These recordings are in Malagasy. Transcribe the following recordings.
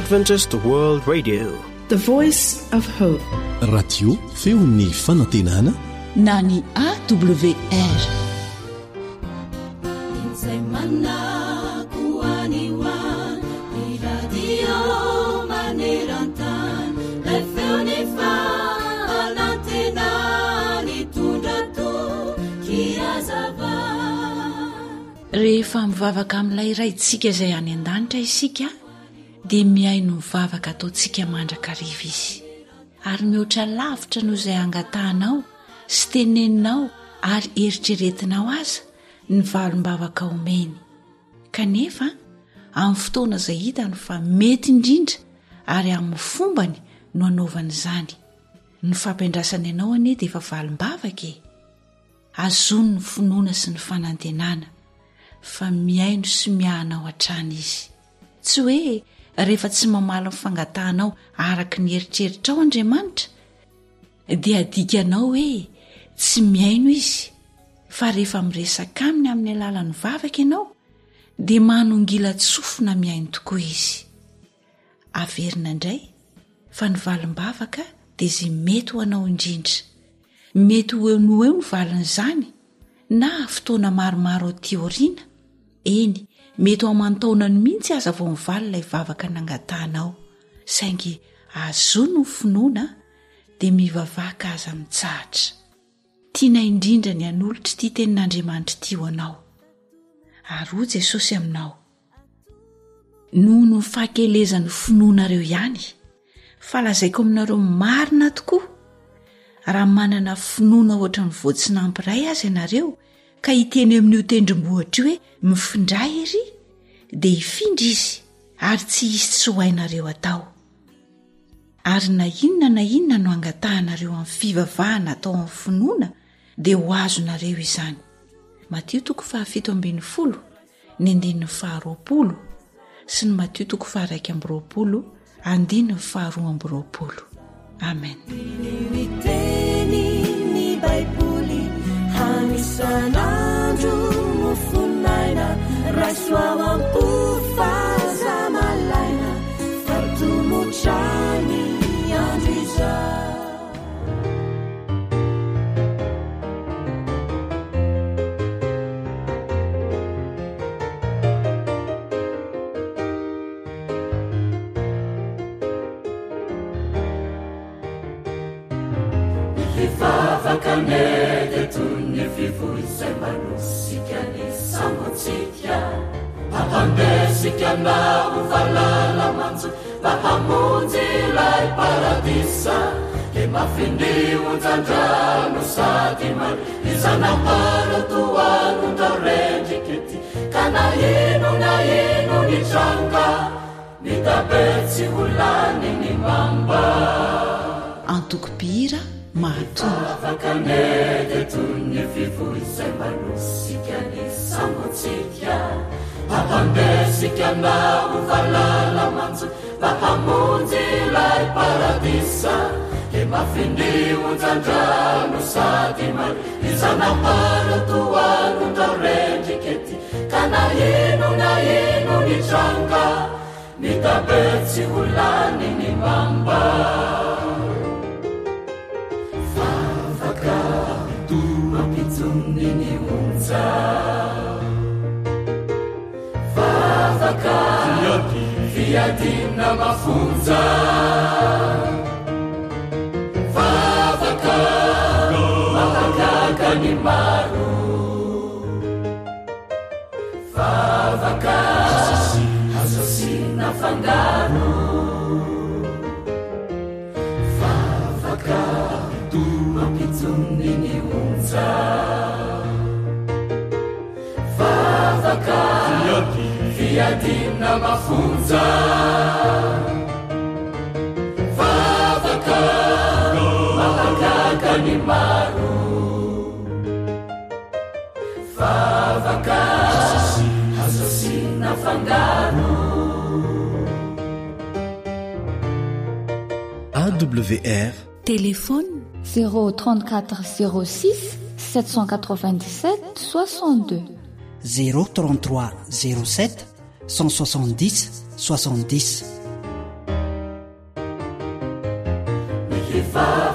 Adventist World Radio. The Voice of Hope. Radio feon'ny fanantenana na ny AWR. Izay manako any ho any, ny radio maneran-tany, ilay feon'ny fanantenana nitondra toky hazava. Rehefa mivavaka amin'ilay Raintsika izay any an-danitra isika dia mihaino ny vavaka ataontsika mandrakariva Izy. Ary mihoatra lavitra noho izay angatahanao sy teneninao ary eritreretinao aza ny valim-bavaka omeny. Kanefa, amin'ny fotoana izay hitany fa mety indrindra ary amin'ny fombany no anaovany izany. Ny fampiandrasany anao anie dia efa valim-bavaka e! Azony ny finoana sy ny fanantenana fa mihaino sy miahy anao hatrany Izy. Tsy hoe rehefa tsy mamaly ny fangatahanao araka ny eritreritrao Andriamanitra dia adikanao hoe tsy mihaino Izy, fa rehefa miresaka Aminy amin'ny alalan'ny vavaka ianao dia manongilan-tsofina mihaino tokoa Izy. Averina indray fa ny valim-bavaka dia izay mety ho anao indrindra. Mety ho eo no ho eo ny valin'izany na fotoana maromaro aty aoriana, eny, mety ho aman-taonany mihitsy aza vao mivaly ilay vavaka nangatahanao, saingy ahazoany ny finoana dia mivavaha ka aza mitsahatra. Tiana indrindra ny hanolotra ity tenin'Andriamanitra ity ho anao. Ary hoy Jesosy aminao, Noho ny fahakelezan'ny finoanareo ihany, fa lazaiko aminareo marina tokoa, raha manana finoana ohatran'ny voatsinampy iray aza ianareo ka hiteny amin'io tendrombohitra io hoe mifindra ery, dia hifindra izy ary tsy hisy tsy ho hainareo atao. Ary na inona na inona no angatahanareo amin'ny fivavahana atao amin'ny finoana dia ho azonareo izany. Matio toko faha-17. ny andininy faharoapolo sy ny Matio toko faha-21 andininy faharoa-amby-roapolo. Amen. Ny teny ny Baiboly hany isan'andro mofon'aina raiso ao am-po fa aza malaina fa tomotra ny andro izao. Hivavaka anie dia toy ny fivoy izay manosika ny sambontsika. Hampandesika na ho valala manjo mba hamonjy ilay paradisa. Dia mafy ny onjan-drano sady maro ny zanahary toa anondrao rendrika ety. Ka na ino na ino nitranga, ny tabe tsy ho lany ny mamba. Antoko mpihira mahatony. Vavaka anie dia toy ny fivoy izay manosika ny sambontsika. Hampandesika na ho valala manjo mba hamonjy ilay paradisa. Dia mafy ny onjan-drano sady maro ny zanahary toa anondrao rendrika ety. Ka na ino na ino nitranga, ny tabe tsy ho lany ny mamba. Vavaka mampitony ny onja. Vavaka fiadiana mafonja. Vavaka mahagaga ny maro. Vavaka azo asiana fangaro. Vavaka mampitony ny onja. Vavaka fiadiana mafonja. Vavaka mahagaga ny maro. Vavaka azo asiana fangaro. AWR. Téléphone. 034 06 797 62. 0 33 07 170 70.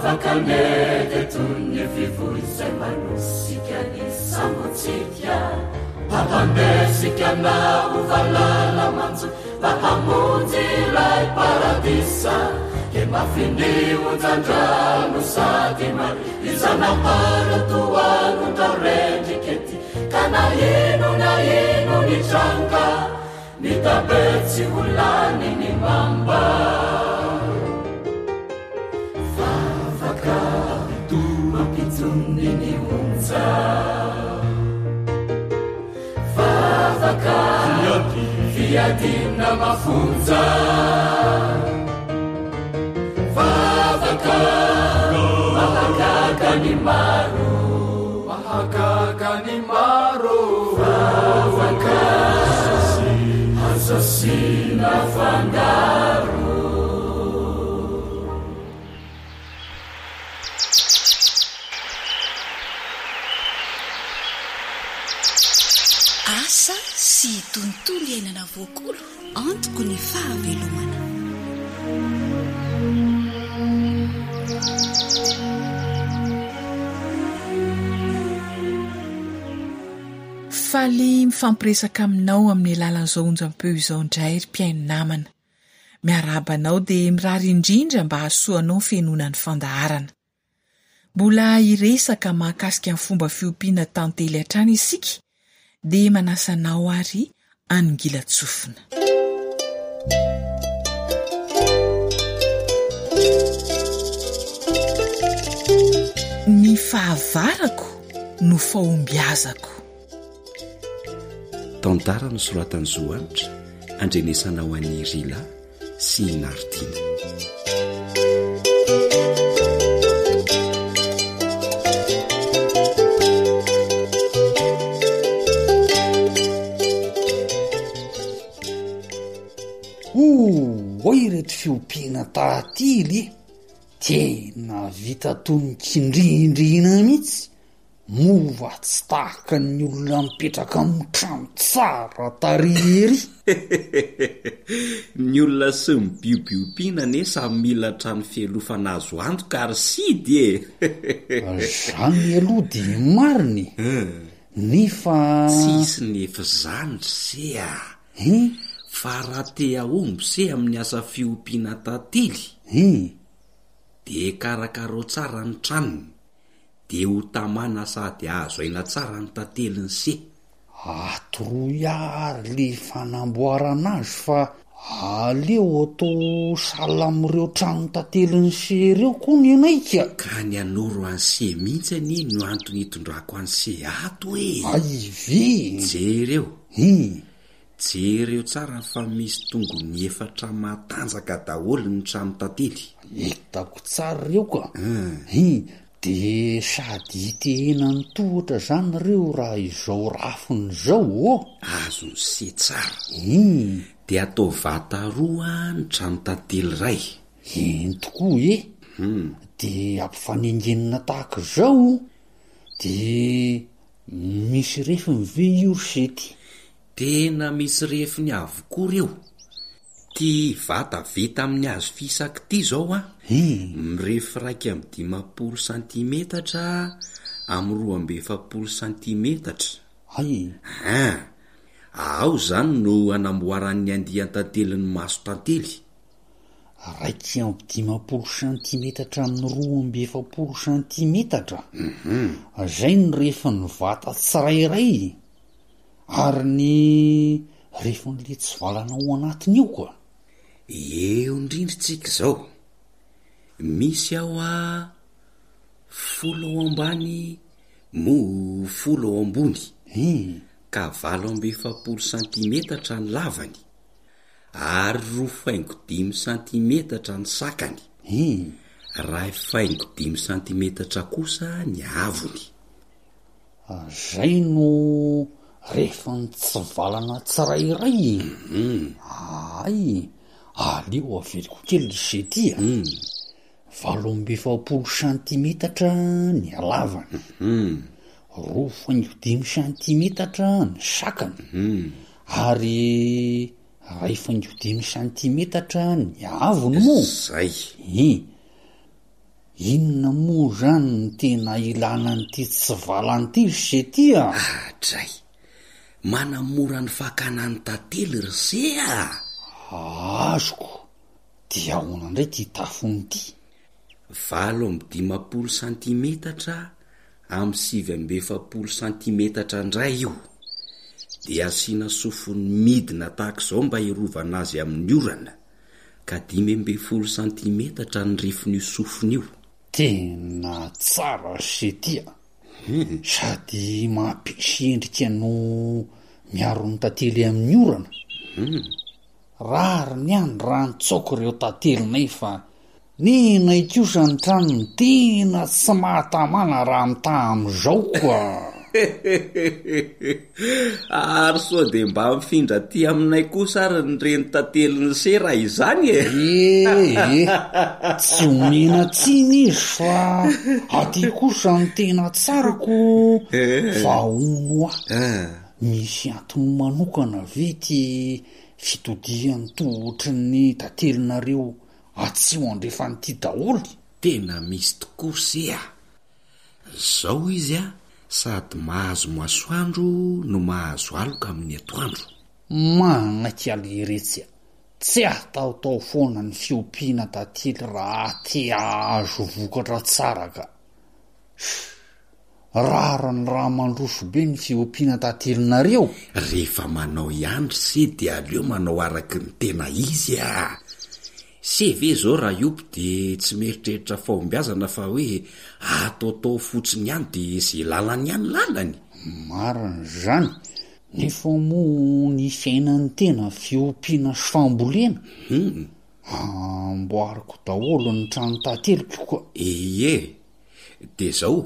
Vavaka nety toy ny fivoy izay manosika ny sambontsika. Hampandesika na ho valala manjo mba hamonjy ilay paradisa. Dia mafy ny onjan-drano sady mary izanahary toa anondra rendrika ety. Ka na ino na ino nitranga Ny tabe tsy ho lany ny mamba. Vavaka mampitony ny onja. Vavaka fiadiana mafonja. Vavaka mahagaga ny maro. Mahagaga ny maro. Vavaka aza asiana fangaro. Asa sy tontolo iainana voakolo antoko ny fahavelomana. Faly mifampiresaka aminao amin'ny alalan'izao onjam-peo izao indray ry mpihaino namana. Miarahaba anao dia mirary indrindra mba hahasoa anao ny fihenoana ny fandaharana. Mbola hiresaka mahakasika ny fomba fiompiana tantely hatrany isika dia manasa anao ary hanongilan-tsofina. Ny fahavarako no fahombiazako. Tantara nosoratan'i Zo Hanitra, andrenesanao an'i Rila sy i Naritina. Oay ireto fiompiana tahatily e! Tena vita toy ny kindrindrina mihitsy Moa tsy tahaka ny olona mipetraka amin'ny trano tsara tarehy ery? Ny olona sy ny biby ompiana anie samy mila trano fialofana azo antoka ry Sidy e! Zany aloha dia marina e! Nefa. Tsisy nefa zany ry se a! Hein? Fa raha te hahomby se amin'ny asa fiompiana tantely. Hein? Dia karakarao tsara ny tranony. Dia ho tamana sady azo aina tsara ny tantelin'i se. Atoroy ahy ary le fanamboarana azy fa aleo atao sahala amin'ireo tranon-tantelin'i se ireo koa ny anay ka. Ka ny hanoro an'i se mihitsy anie no antony hitondrako an'i se ato e! Hay ve e! Jereo! Hum! Jereo tsara fa misy tongony efatra matanjaka daholo ny tranon-tantely. Hitako tsara ireo ka. Hum, de sady hitehena ny tohatra zany ireo raha izao rafiny izao ô! Azon'i se tsara. Hum. De atao vata roa ny tranon-tantely iray. Eny tokoa e! Hum. De ampifanengenina tahaka izao, de misy refiny ve io ry se ty? Tena misy refiny avokoa reo. Ty vata vita amin'ny hazo fisaka ity zao an, mirefy 51 santimetatra amin'ny 42 santimetatra. Hay. An! Ao zany no anamboaran'ny andian-tantely ny mason-tantely. 51 santimetatra amin'ny 42 santimetatra? Zay no refin'ny vata tsirairay? Ary ny refon'le tsivalana ao anatiny io koa? Eo indrindra tsika izao. Misy ao a folo ao ambany moa folo ao ambony. Ka 48 santimetatra ny lavany ary roa faingo dimy santimetatra ny sakany. Ray faingo dimy santimetatra kosa ny haavony. Zay no rehefa nitsivalana tsirairay e! Hay! Aleo averiko kely ry se ty a! 48 santimetatra ny halavany, roa faingo dimy santimetatra ny sakany, ary iray faingo dimy santimetatra ny haavony moa! Zay! Ii. Inona moa izany no tena ilana an'ity tsivalana ity ry se ty a? Adray! Manamora ny fakana ny tantely ry se a! Azoko! Dia ahoana indray ity tafony ity? 58 santimetatra amin'ny 49 santimetatra indray io. Dia asiana sofiny midina tahaka izao mba hiarovana azy amin'ny orana. Ka 15 santimetatra ny refin'io sofiny io. Tena tsara ry se ty a! Sady mampisy endrika no miaro ny tantely amin'ny orana. Rariny ihany raha nitsaoka ireo tantelinay fa nenay kosa ny tranony tena tsy mahatamana raha mitaha amin'izao koa. Ary sao dia mba mifindra aty aminay kosa ary ny renin-tantelin'i se raha izany e? Ee, tsy omena tsiny izy fa aty kosa ny tena tsara ko fa hono hoa, misy antony manokana ve ity fitodihan'ny tohotry ny tantelinareo atsimo andrefan'ity daholo? Tena misy tokoa se a! Zao izy a, sady mahazo masoandro no mahazo aloka amin'ny atoandro. Manaiky aleretsy a! Tsy ataotao foana ny fiompiana tantely raha te hahazo vokatra tsara ka! Shh! Rariny raha mandroso be ny fiompiana tantelinareo. Rehefa manao ihany ry se dia aleo manao araky ny tena izy a! Se ve zao raha hiompy de tsy mieritreritra fahombiazana fa hoe ataotao fotsiny ihany de ze lalany ihany lalany? Marina izany, nefa moa ny fiainan'ny tena fiompiana sy fambolena, amboariko daholo ny trano tanteliko ka. Ie, Dia zao,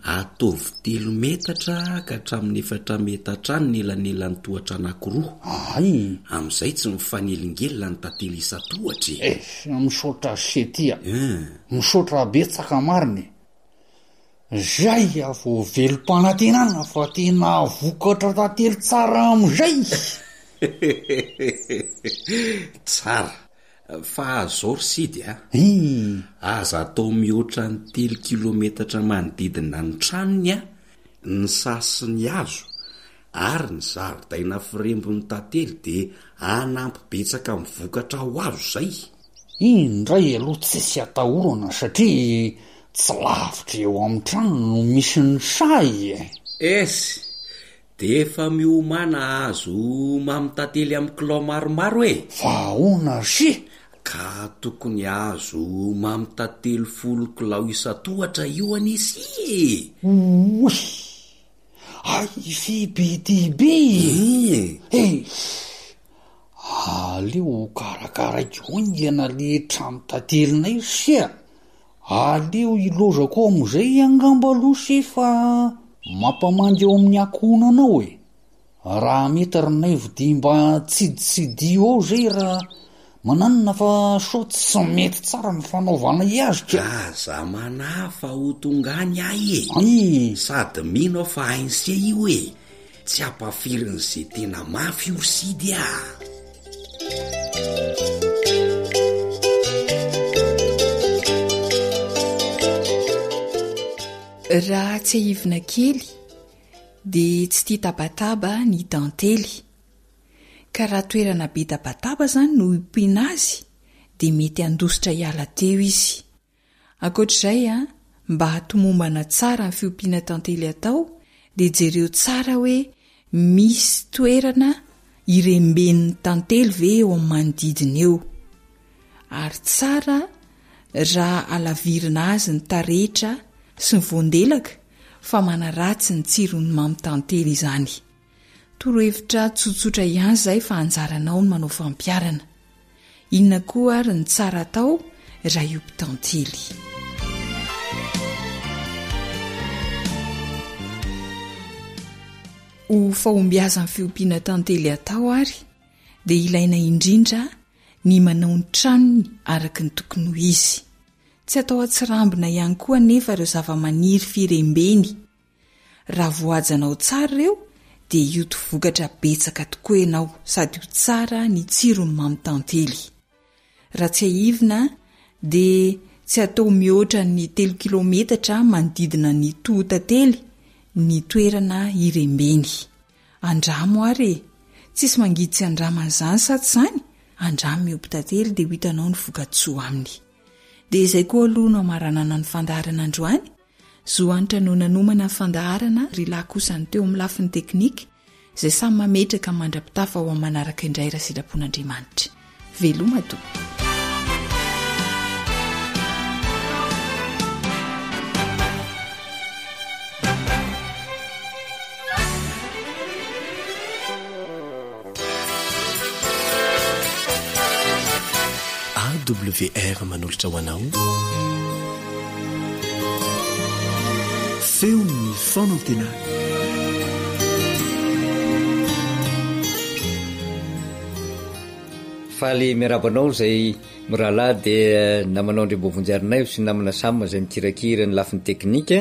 ataovy telo metatra ka hatramin'ny efatra metatra any ny elanelan'ny tohatra anankiroa. Ay! Amin'izay tsy mifanelingelina ny tantely isan-tohatra e! Eh, misaotra Sety a! Misaotra betsaka marina e! Zay aho vao velom-panantenana fa tena vokatra tantely tsara amin'izay! Tsara! Fa zao ry Sidy a! Aza atao mihoatra ny telo kilometatra manodidina ny tranony a, ny saha sy ny hazo ary ny zaridaina firembon'ny tantely dia hanampy betsaka amin'ny vokatra ho azo izay. Iny indray aloha tsisy atahorana satria tsy lavitra eo amin'ny tranony no misy ny saha e! Es! De efa miomàna hahazo mamin-tantely amin'ny kilao maromaro e! Fa ahoana ry se? Ka tokony hahazo mamin-tantely folo kilao isan-tohatra io anie se e! Oay! Hay fe be dia be e! Eish! Aleo ho karakaraiko haingana le tranon-tantelinay ry se a! Aleo ilaozako ao amin'izay angamba aloha se fa mampamangy eo amin'ny ankohonanao e! Raha mety ry Naivo dia mba tsiditsidiho ao izay raha mananona fa sao tsy mety tsara ny fanaovanay azy ka! Aza manahy fa ho tonga any aho e! Sady mino aho fa hain'se io e! Tsy ampafirin'ze tena mafy io ry Sidy a! Raha tsiahivina kely dia tsy tia tabataba ny tantely. Ka raha toerana be tabataba izany no ompiana azy dia mety handositra hiala teo izy. Ankoatra izay, mba hahatomombana tsara ny fiompiana tantely atao dia jereo tsara hoe misy toerana iremben'ny tantely ve eo amin'ny manodidina eo. Ary tsara raha alavirina azy ny taretra sy ny voandelaka fa manaratsy ny tsiron'ny mamy tantely izany. Torohevitra tsotsotra ihany izay fa anjaranao ny manao fampiharana. Inona koa ary ny tsara atao raha hiompy tantely? Ho fahombiazan'ny fiompiana tantely atao ary dia ilaina indrindra ny manao ny tranony araka ny tokony ho izy. Tsy atao an-tsirambina ihany koa anefa ireo zavamaniry firembeny. Raha voahajanao tsara ireo dia hioty vokatra betsaka tokoa ianao sady ho tsara ny tsiron'ny mamy tantely. Raha tsiahivina dia Tsy atao mihoatra ny telo kilaometatra manodidina ny toho-tantely ny toerana irembeny. Andramo ary e! Tsisy mangidy tsy andramana izany sa tsy izany? Andramo miompy tantely dia ho hitanao ny vokatsoa aminy. Dia izay koa aloha no hamaranana ny fandaharana androany. Zo Hanitra no nanomana ny fandaharana, ry lahy kosa ny teo amin'ny lafiny teknika, izay samy mametraka mandra-pitafa ho amin'ny manaraka indray raha sitrapon'Andriamanitra. Veloma tompoko. AWR manolotra ho anao Feon'ny fanantenana. Faly miarahaba anao izay mirahalahy dia namanao Andriamboavonjy Harinaivo sy ny namana Sam izay mikirakira ny lafiny teknika.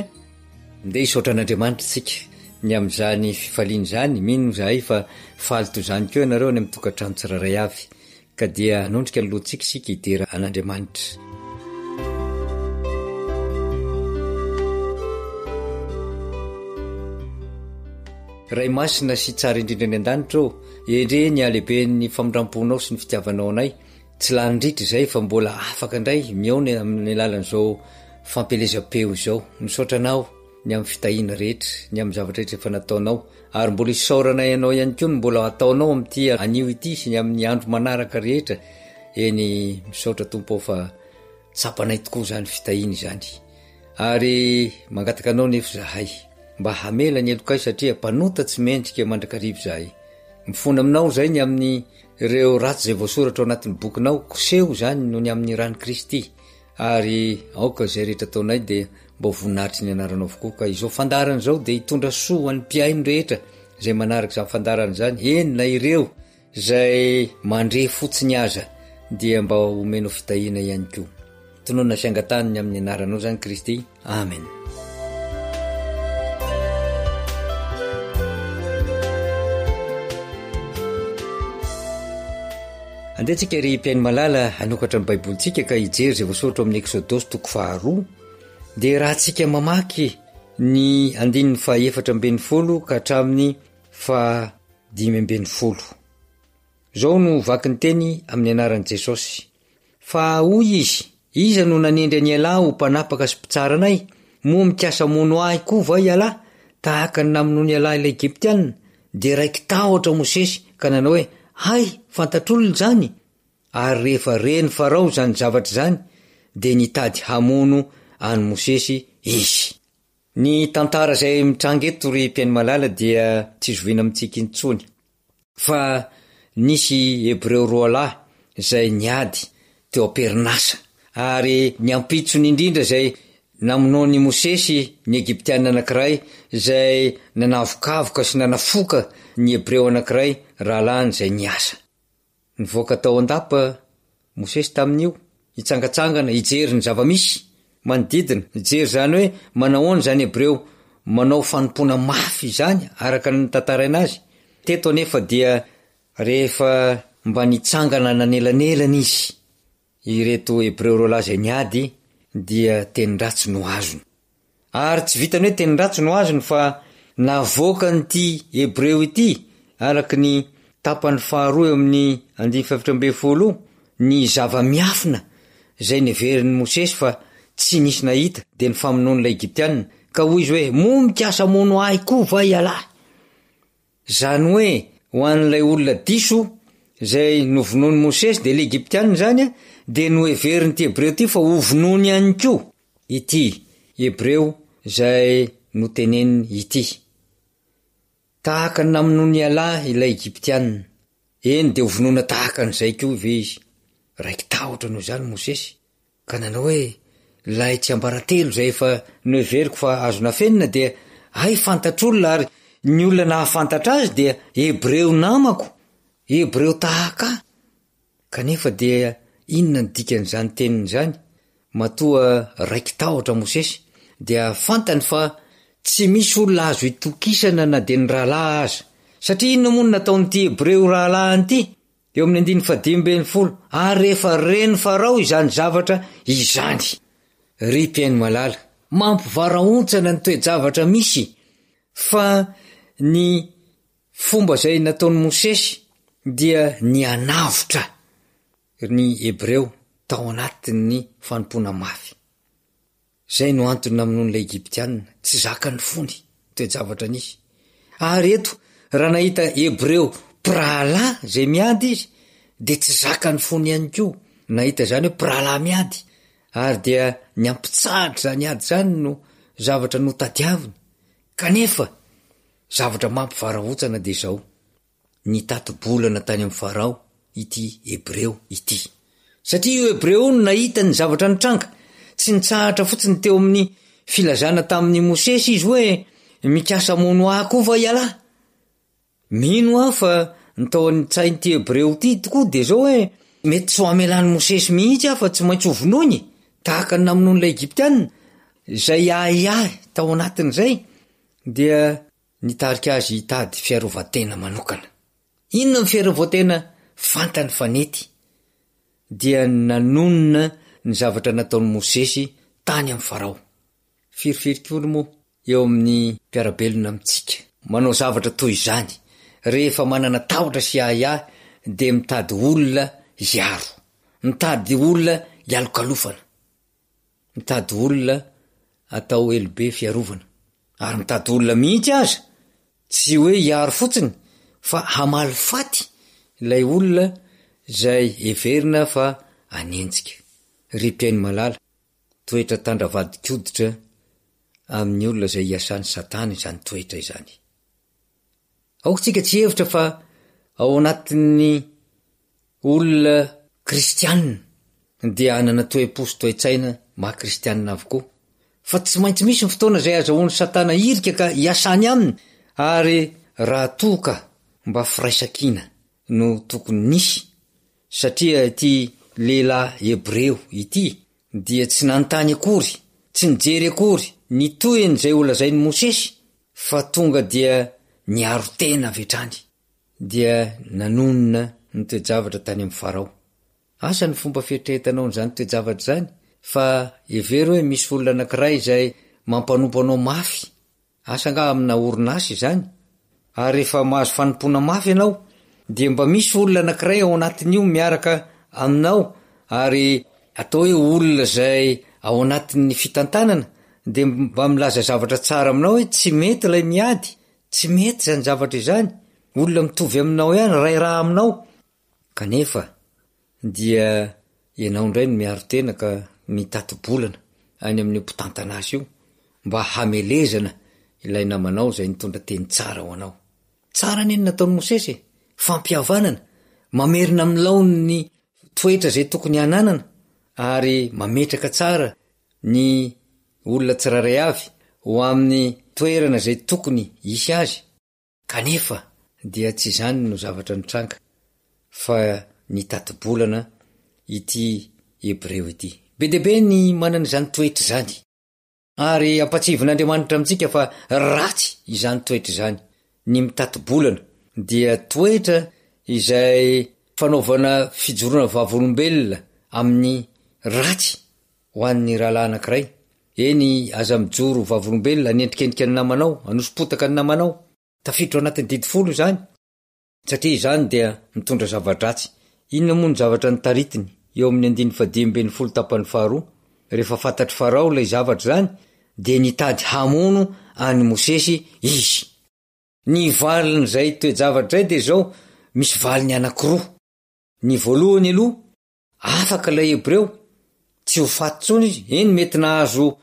Ndeha hisaotra an'Andriamanitra isika ny amin'izany fifaliana izany, mino izahay fa faly toy izany koa ianareo any amin'ny tokantrano tsirairay avy, ka dia hanondrika ny lohantsika isika hidera an'Andriamanitra. Ray masina sy tsara indrindra any an-danitra ô, endrey ny halehiben'ny famindram-ponao sy ny fitiavanao anay, Tsy lany ritra izay fa mbola afaka indray mihaona amin'ny alalan'izao fampielezam-peo izao. Misaotra anao ny amin'ny fitahiana rehetra, ny amin'ny zavatra rehetra efa nataonao, ary mbola isaoranay anao ihany koa ny mbola hataonao amin'ity anio ity sy ny amin'ny andro manaraka rehetra. Eny, misaotra Tompo ô fa tsapanay tokoa izany fitahiana izany. Ary mangataka anao nefa izahay mba hamela ny helokay satria mpanota tsy mendrika mandrakariva izahay. Mifona aminao izay ny amin'ny ireo ratsy izay voasoratra ao anatin'ny bokinao, koseho izany noho ny amin'ny ran'i Kristy, ary aoka izay rehetra ataonay dia mba ho voninahitry ny anaranao avokoa, ka izao fandaharana izao dia hitondra soa ho an'ny mpihaino rehetra izay manaraka izany fandaharana izany, eny na ireo izay mandre fotsiny aza dia mba omenao fitahiana ihany koa. Tononina sy angatahany ny amin'ny anaranao izany Kristy. Amen. Andeha tsika ry mpihaino malala hanokatra ny baibolintsika ka hijery izay voasoratra ao amin'ny Eksodosy toko faharoa. Dia raha tsika mamaky ny andininy faha-14 ka hatramin'ny faha-15. Izao no vaky ny teny amin'ny anaran'i Jesosy. Fa hoy izy, Iza no nanendry an'ialahy ho mpanapaka sy mpitsara anay? Moa mikasa hamono ahy koa va ialahy, tahaka ny namonoan'ialahy ilay Egyptiana? Dia raiki-tahotra Mosesy ka nanao hoe, Hay, fantatr'olona izany! Ary rehefa ren'i Farao izany zavatra izany, dia nitady hamono an'i Mosesy izy. Ny tantara izay mitranga eto ry mpihaino malala dia tsy zoviana amintsika intsony. Fa nisy Hebreo roalahy izay niady teo am-perinasa, ary ny ampitsony indrindra izay namonoan'i Mosesy ny Egyptiana anankiray izay nanavokavoka sy nanafoka ny Hebreo anankiray rahalahiny izay niasa. Nivoaka tao an-dapa Mosesy tamin'io, hitsangantsangana, hijery ny zava-misy manodidina, hijery izany hoe manahoana izany Hebreo manao fanompoana mafy izany, araka ny notantaraina azy. Teto anefa dia rehefa mba nitsangana nanelanelana izy, ireto Hebreo roalahy izay niady dia tenin-dratsy no azony. Ary tsy vitan'ny hoe tenin-dratsy no azony fa navoakan'ity Hebreo ity, araka ny tapany faharoa eo amin'ny andininy faha-14, ny zava-miafina izay neverin'i Mosesy fa tsy nisy nahita, dia ny famonoan'ilay Egyptiana, ka hoy izy hoe, Moa mikasa hamono ahy koa va ialahy? Izany hoe, ho an'ilay olona diso izay novonoin'i Mosesy, dia ilay Egyptiana izany, dia noheverin'ity Hebreo ity fa hovonoiny ihany koa ity Hebreo izay noteneniny ity. Tahaka ny namonoan'ialahy ilay Egyptiana, eny, dia hovonoina tahaka an'izay koa ve izy? Raiki-tahotra noho izany Mosesy. Ka nanao hoe, Ilay tsiambaratelo izay efa noheveriko fa azo nafenina dia hay fantatr'olona ary ny olona nahafantatra azy dia Hebreo namako, Hebreo tahaka ahy. Kanefa dia inona ny dikan'izany teniny izany? Matoa raiki-tahotra Mosesy dia fantany fa tsy misy olona azo itokisana na dia ny rahalahy aza. Satria inona moa no nataon'ity Hebreo rahalahiny ity? Eo amin'ny andininy fahadimy ambin'ny folo, ary rehefa ren'i Farao izany zavatra izany. Ry mpihaino malala, mampivarahontsana ny toe-javatra misy fa ny fomba izay nataon'i Mosesy dia ny hanavotra ny Hebreo tao anatin'ny fanompoana mafy. Izay no antony namonoan'ilay Egyptiana, tsy zakan'ny fony ny toe-javatra nisy. Ary eto, raha nahita Hebreo mpirahalahy izay miady izy, dia tsy zakan'ny fony ihany koa nahita izany hoe mpirahalahy miady. Ary dia ny hampitsahatra izany ady izany no zavatra notadiaviny. Kanefa, zavatra mampivarahontsana dia izao, Nitati-bolana tany amin'i Farao ity Hebreo ity. Satria io Hebreo io no nahita ny zavatra nitranga. Tsy nitsahatra fotsiny teo amin'ny filazana tamin'i Mosesy izy hoe, Mikasa hamono ahy koa va ialahy? Mino aho fa ny tao an-tsain'ity Hebreo ity tokoa dia izao hoe, Mety tsy ho hamelan'i Mosesy mihitsy aho fa tsy maintsy hovonoiny, tahaka ny namonoan'ilay Egyptiana. Izay ahiahy tao anatin'izay dia Nitarika azy hitady fiarovan-tena manokana. Inona ny fiarovan-tena fantany fa nety? Dia nanonona ny zavatra nataon'i Mosesy tany amin'i Farao. Firifiry koa moa eo amin'ny mpiara-belona amintsika manao zavatra toy izany, rehefa manana tahotra sy ahiahy dia mitady olona hiaro, mitady olona hialokalofana. Mitady olona atao elobe fiarovana. Ary mitady olona mihitsy aza, tsy hoe hiaro fotsiny fa hamaly faty ilay olona izay heverina fa hanenjika. Ry mpihaino malala, toetra tandra vadin-koditra amin'ny olona izay iasan'i Satana izany toetra izany. Aoka isika tsy hihevitra fa ao anatin'ny olona kristianina dia hanana toe-po sy toe-tsaina maha kristianina avokoa. Fa tsy maintsy misy ny fotoana izay azahoan'i Satana hirika ka hiasany aminy ary raha toa ka mba firaisankina no tokony nisy satria ity lehilahy hebreo ity dia tsy nanontany akory, tsy nijery akory ny tohin'izay holazain'i Mosesy fa tonga dia niaro tena avy hatrany, dia nanonona ny toe-javatra tany amin'i Farao. Asa ny fomba fieritreretanao an'izany toe-javatra izany, fa hevero hoe misy olona anankiray izay mampanompo anao mafy, asa angaha amina orinasa izany, ary rehefa mahazo fanompoana mafy ianao, dia mba misy olona anankiray ao anatin'io miaraka aminao, ary atao hoe olona izay ao anatin'ny fitantanana dia mba milaza zavatra tsara aminao hoe tsy mety ilay miady, tsy mety izany zavatra izany, olona mitovy aminao ihany, iray rà aminao, kanefa dia ianao indray no miaro tena ka mitati-bolana any amin'io mpitantana azy io mba hamelezana ilay namanao izay nitondra teny tsara ho anao. Tsara anie ny nataon'i Mosesy e! Fampihavanana, mamerina amin'ny laoniny ny toetra izay tokony hananana ary mametraka tsara ny olona tsirairay avy ho amin'ny toerana izay tokony hisy azy. Kanefa dia tsy izany no zavatra nitranga fa nitati-bolana ity Hebreo ity. Be dia be ny manana izany toetra izany. Ary ampatsiahivin'Andriamanitra amintsika fa ratsy izany toetra izany. Ny mitati-bolana dia toetra izay fanaovana fijoroana vavolombelona amin'ny ratsy ho an'ny rahalahy anankiray. Eny, aza mijoro vavolombelona hanendrikendrika ny namanao, hanoso-potaka ny namanao. Tafiditra ao anatin'ny didy folo izany. Satria izany dia mitondra zava-dratsy. Inona moa no zavatra notaritiny eo amin'ny andininy fahadimy ambin'ny folo tapany faharoa? Rehefa fantatr'i Farao ilay zavatra izany, dia nitady hamono an'i Mosesy izy. Ny valin'izay toe-javatra izay dia izao, misy valiny anankiroa. Ny voalohany aloha, Afaka ilay Hebreo, tsy ho faty intsony izy. Eny, mety nahazo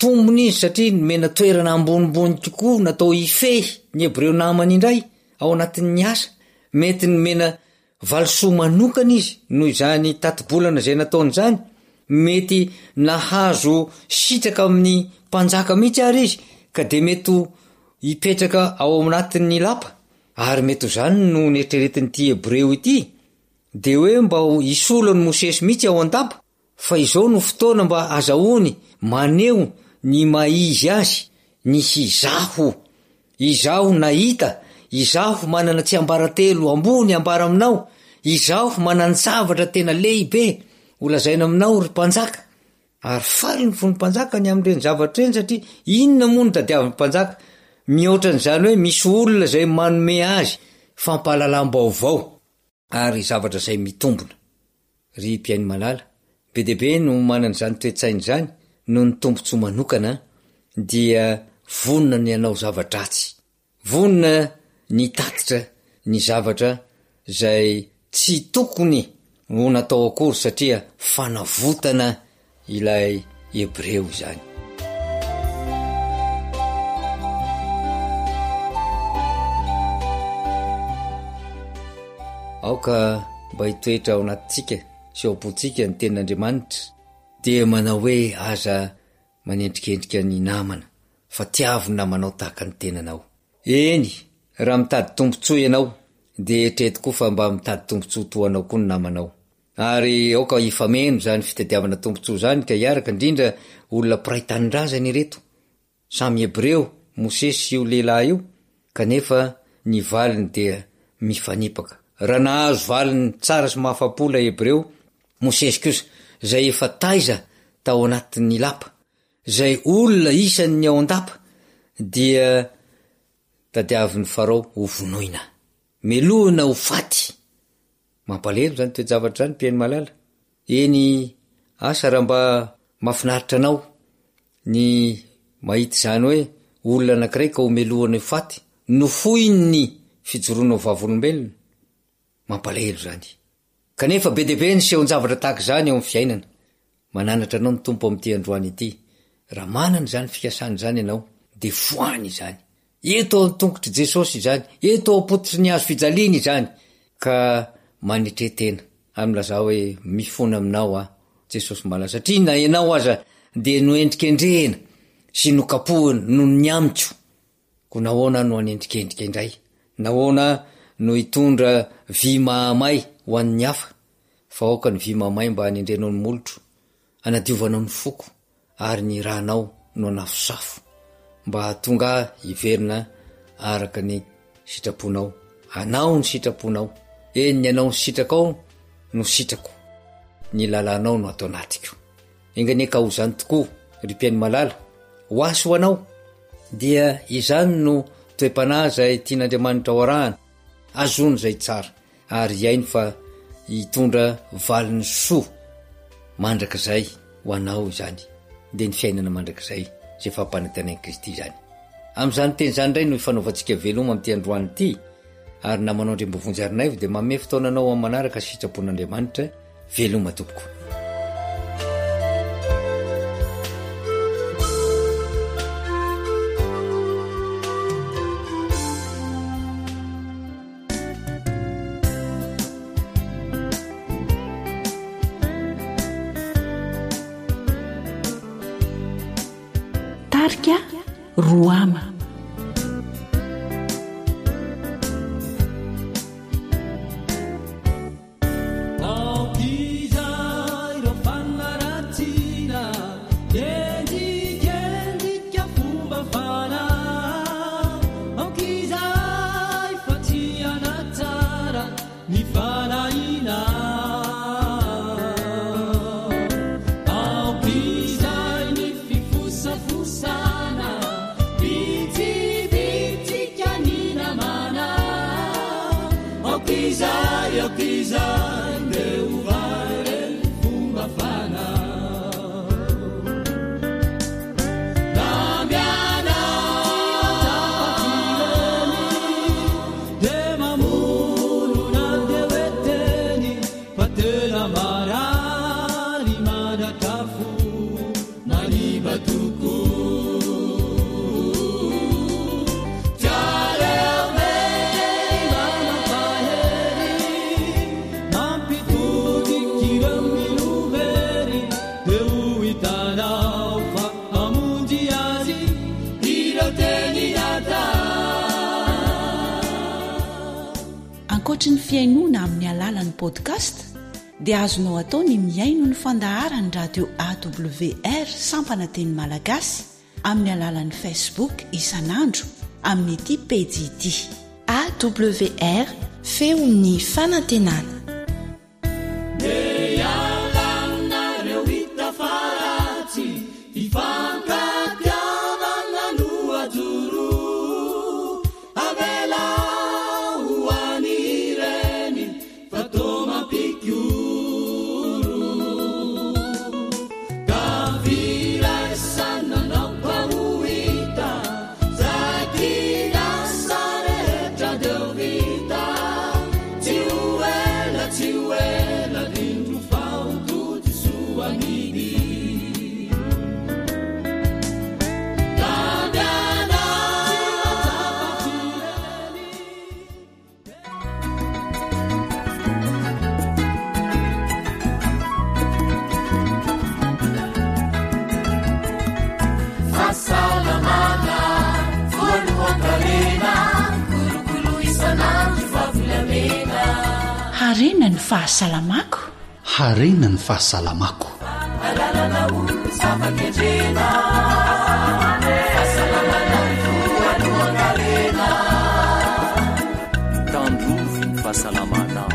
tombony izy satria nomena toerana ambonimbony kokoa natao hifehy ny Hebreo namany indray ao anatin'ny asa. Mety nomena valisoa manokana izy noho izany tati-bolana izay nataony izany. Mety nahazo sitraka amin'ny mpanjaka mihitsy ary izy ka dia mety ho hipetraka ao anatin'ny lapa. Ary mety ho izany no neritreretin'ity Hebreo ity. Dia hoe mba ho hisolo an'i Mosesy mihitsy ao an-dapa, fa izao no fotoana mba azahoany maneho ny maha izy azy, ny hizaho. Izaho nahita, izaho manana tsiambaratelo ambony ambara aminao, izaho manan-javatra tena lehibe holazaina aminao, ry mpanjaka. Ary faly ny fon'ny mpanjaka ny amin'ireny zavatra ireny satria inona moa no tadiavin'ny mpanjaka mihoatra an'izany hoe misy olona izay manome azy fampahalalam-baovao ary zavatra izay mitombina. Ry mpihaino malala, be dia be no manana izany toe-tsaina izany noho ny tombontsoa manokana dia vonona ny hanao zava-dratsy. Vonona ny hitatitra ny zavatra izay tsy tokony ho natao akory satria fanavotana ilay Hebreo izany. Aoka mba hitoetra ao anatintsika sy ao am-pontsika ny tenin'Andriamanitra, dia manao hoe aza manendrikendrika ny namana fa tiavo ny namanao tahaka ny tenanao. Eny, raha mitady tombontsoa ianao, dia eritrereto koa fa mba mitady tombontsoa toa anao koa ny namanao. Ary aoka hifameno izany fitadiavana tombontsoa izany ka hiaraka, indrindra olona mpiray tanindrazana ireto. Samy Hebreo, Mosesy sy io lehilahy io, kanefa ny valiny dia mifanipaka. Raha nahazo valiny tsara sy mahafa-po ilay Hebreo, Mosesy kosa, izay efa taiza tao anatin'ny lapa, izay olona isan'ny ao an-dapa, dia tadiavin'i Farao hovonoina. Melohina ho faty. Mampalahelo izany toe-javatra izany, mpihaino malala. Eny, asa raha mba mahafinaritra anao ny mahita izany hoe olona anankiray ka homelohina ho faty, nofoiny ny fijoroana ho vavolombelona. Mampalahelo izany. Kanefa be dia be ny sehon-javatra tahaka izany eo amin'ny fiainana. Mananatra anao ny Tompo amin'ity androany ity. Raha manana izany fikasana izany ianao, dia foany izany. Eto ao an-tongotr'i Jesosy izany, eto ao am-pototry ny hazo fijaliana izany. Ka manetre tena, ary milazà hoe, Mifona aminao aho, Jesosy malala, satria na ianao aza dia noendrikendrehina sy nokapohina noho ny amiko. Koa nahoana aho no hanendrikendrika indray? Nahoana aho no hitondra vy mahamay ho an'ny hafa? Fa aoka ny vy mahamay mba hanendrenao ny molotro, hanadiovanao ny foko, ary ny ranao no hanafosafo, mba hahatonga ahy hiverina araka ny sitraponao. Anao ny sitraponao, eny, ny anao ny sitrakao no sitrako, ny lalànao no ato anatiko. Enga anie ka ho izany tokoa, ry mpihaino malala, ho ahy sy ho anao, dia izany no toe-panahy izay tian'Andriamanitra ho arahana, azony izay tsara, ary hihaino fa hitondra valiny soa mandrakizay ho anao izany, dia ny fiainana mandrakizay izay fampanantenain'i Kristy izany. Amin'izany teny izany indray no ifanaovantsika veloma amin'ity androany ity, ary namanao Andriambovonjy Harinaivo dia manome fotoana anao amin'ny manaraka sitrapon'Andriamanitra. Veloma tompoko. Tarika Roama. Ankoatry ny fihainoana amin'ny alalan'ny podcast dia azonao atao ny mihaino ny fandaharan'ny radio AWR sampana teny malagasy amin'ny alalan'ny Facebook isan'andro amin'ity pejy ity. AWR, feon'ny fanantenana. Harena ny fahasalamako. Harena ny fahasalamako. Alalana ho zava-kendrena. Fahasalamana voalohan-karena. Tandrovy ny fahasalamanao.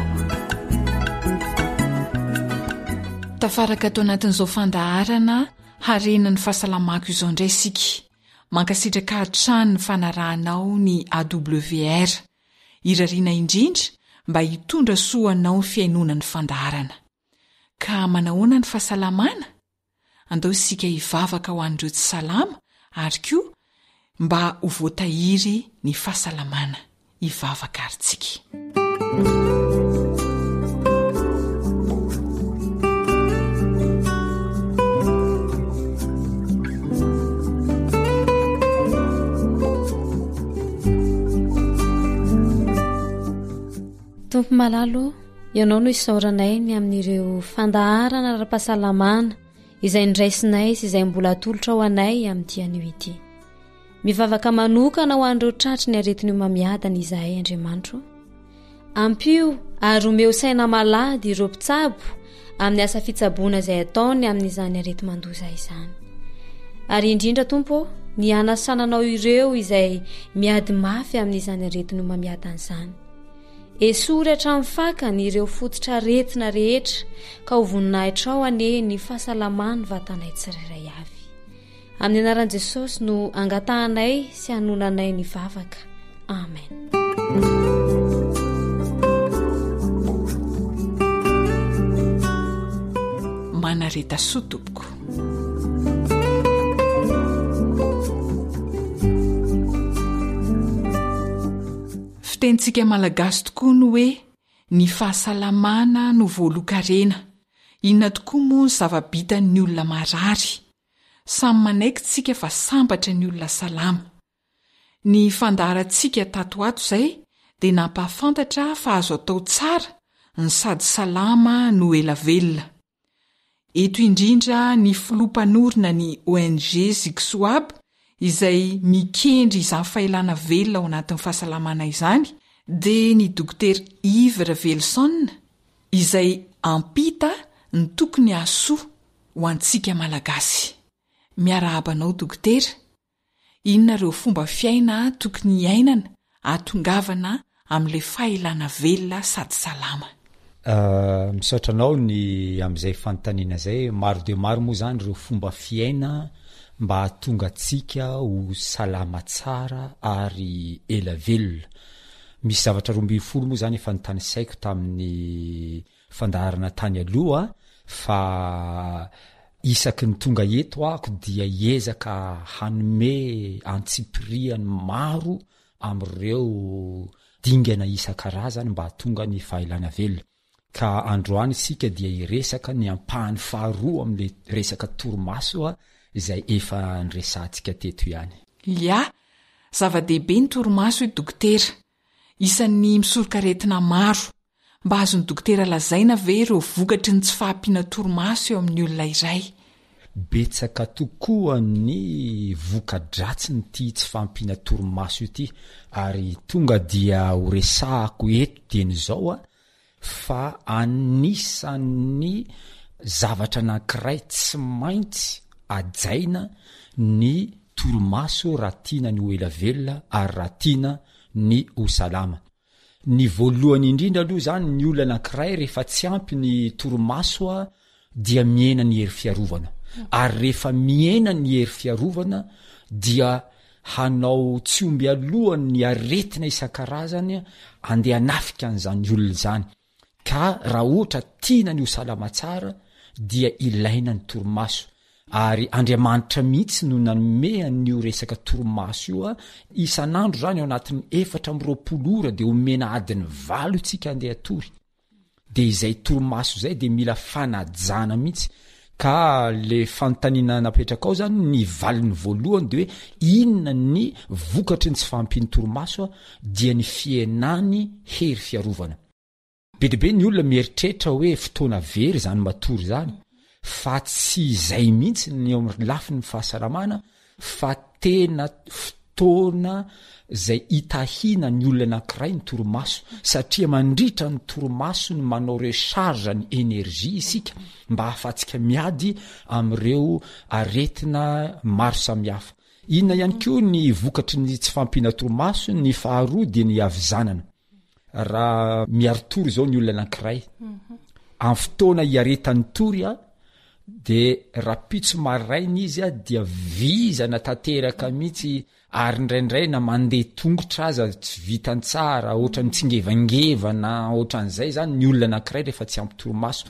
Tafaraka ato anatin'izao fandaharana Harena ny fahasalamako izao indray isika. Mankasitraka hatrany ny fanarahanao ny AWR. Irariana indrindra mba hitondra soa ho anao ny fihainoana ny fandaharana. Ka manahoana ny fahasalamana? Andao isika hivavaka ho an'ireo tsy salama ary koa mba ho voatahiry ny fahasalamana. Hivavaka ary tsika. Tompo malala ô, Ianao no isaoranay ny amin'ireo fandaharana ara-pahasalamana izay niraisinay sy izay mbola atolotra ho anay amin'ity anio ity. Mivavaka manokana ho an'ireo tratry ny aretin'ny homamiadana izahay Andriamanitro. Ampio ary omeo saina malady ireo mpitsabo amin'ny asa fitsaboana izay ataony amin'izany areti-mandoza izany. Ary indrindra Tompo ô, ny hanasananao ireo izay miady mafy amin'izany aretin'ny homamiadana izany. Esory hatramin'ny fakany ireo fototr'aretina rehetra ka ho voninahitrao anie ny fahasalaman'ny vatanay tsirairay avy. Amin'ny anaran'i Jesosy no angatahanay sy hanonanay ny vavaka. Amen. Manareta soa tompoko. Fitenintsika malagasy tokoa ny hoe ny fahasalamana no voalohan-karena. Inona tokoa moa ny zava-bitan'ny olona marary? Samy manaiky tsika fa sambatra ny olona salama. Ny fandaharantsika tato ho ato izay dia nampahafantatra fa azo atao tsara ny sady salama no ela velona. Eto indrindra ny filoha mpanorina ny ONG Zixoab izay mikendry izany fahelana velona ao anatin'ny fahasalamana izany dia ny Dokotera Yves Raveloson izay hampita ny tokony hahasoa ho antsika Malagasy. Miarahaba anao Dokotera. Inona ireo fomba fiaina tokony hiainana ahatongavana amin'ilay fahelana velona sady salama? Misaotra anao ny amin'izay fanontaniana izay. Maro dia maro moa izany ireo fomba fiaina mba hahatonga antsika ho salama tsara ary ela velona. Misy zavatra 12 moa izany efa notanisaiko tamin'ny fandaharana tany aloha fa isaky ny tonga eto ahako dia hiezaka hanome antsipiriany maro amin'ireo dingana isan-karazany mba hahatonga ny fahelana velona. Ka androany isika dia hiresaka ny ampahany faharoa amin'ilay resaka torimaso izay efa niresahantsika teto ihany. Lia, zava-dehibe ny torimaso hoy dokotera. Isan'ny misoroka aretina maro. Mba azon'ny dokotera lazaina ve ireo vokatry ny tsy fahampiana torimaso eo amin'ny olona iray? Betsaka tokoa ny voka-dratsin'ity tsy fahampiana torimaso ity ary tonga dia ho resahako eto dieny izao fa anisan'ny zavatra anankiray tsy maintsy hajaina ny torimaso raha tiana ny ho ela velona ary raha tiana ny ho salama. Ny voalohany indrindra aloha izany ny olona anankiray rehefa tsy ampy ny torimaso dia mihena ny hery fiarovana ary rehefa mihena ny hery fiarovana dia hanao tsy omby alohany ny aretina isan-karazany andeha hanafika an'izany olona izany. Ka raha ohatra tiana ny ho salama tsara dia ilaina ny torimaso ary Andriamanitra mihitsy no nanome an'io resaka torimaso io a, isan'andro zany ao anatin'ny 24 ora dia omena adiny valo tsika andeha hatory, de izay torimaso izay de mila fanajana mihitsy, ka le fanontaniana napetrakao zany ny valiny voalohany de hoe inona ny vokatry ny tsy fahampian'ny torimaso a, dia ny fihenany hery fiarovana. Be dia be ny olona mieritreritra hoe fotoana very izany matory izany, fa tsy izay mihitsy ny eo amin'ny lafiny fahasalamana fa tena. fotoana izay itahiana ny olona anankiray ny torimaso satria mandritra ny torimaso no manao recharge ny energie isika mba hahafahantsika miady amin'ireo aretina maro samihafa. Inona ihany koa ny vokatry ny tsy fahampiana torimaso? Ny faharoa dia ny havizanana. Raha miari-tory izao ny olona anankiray, amin'ny fotoana hiaretany tory a, de rapitso maraina izy a dia vizana tanteraka mihitsy ary indraindray na mandeha tongotra aza tsy vitany tsara, ohatran'ny mitsingevangevana ohatran'izay zany ny olona anankiray rehefa tsy ampy torimaso.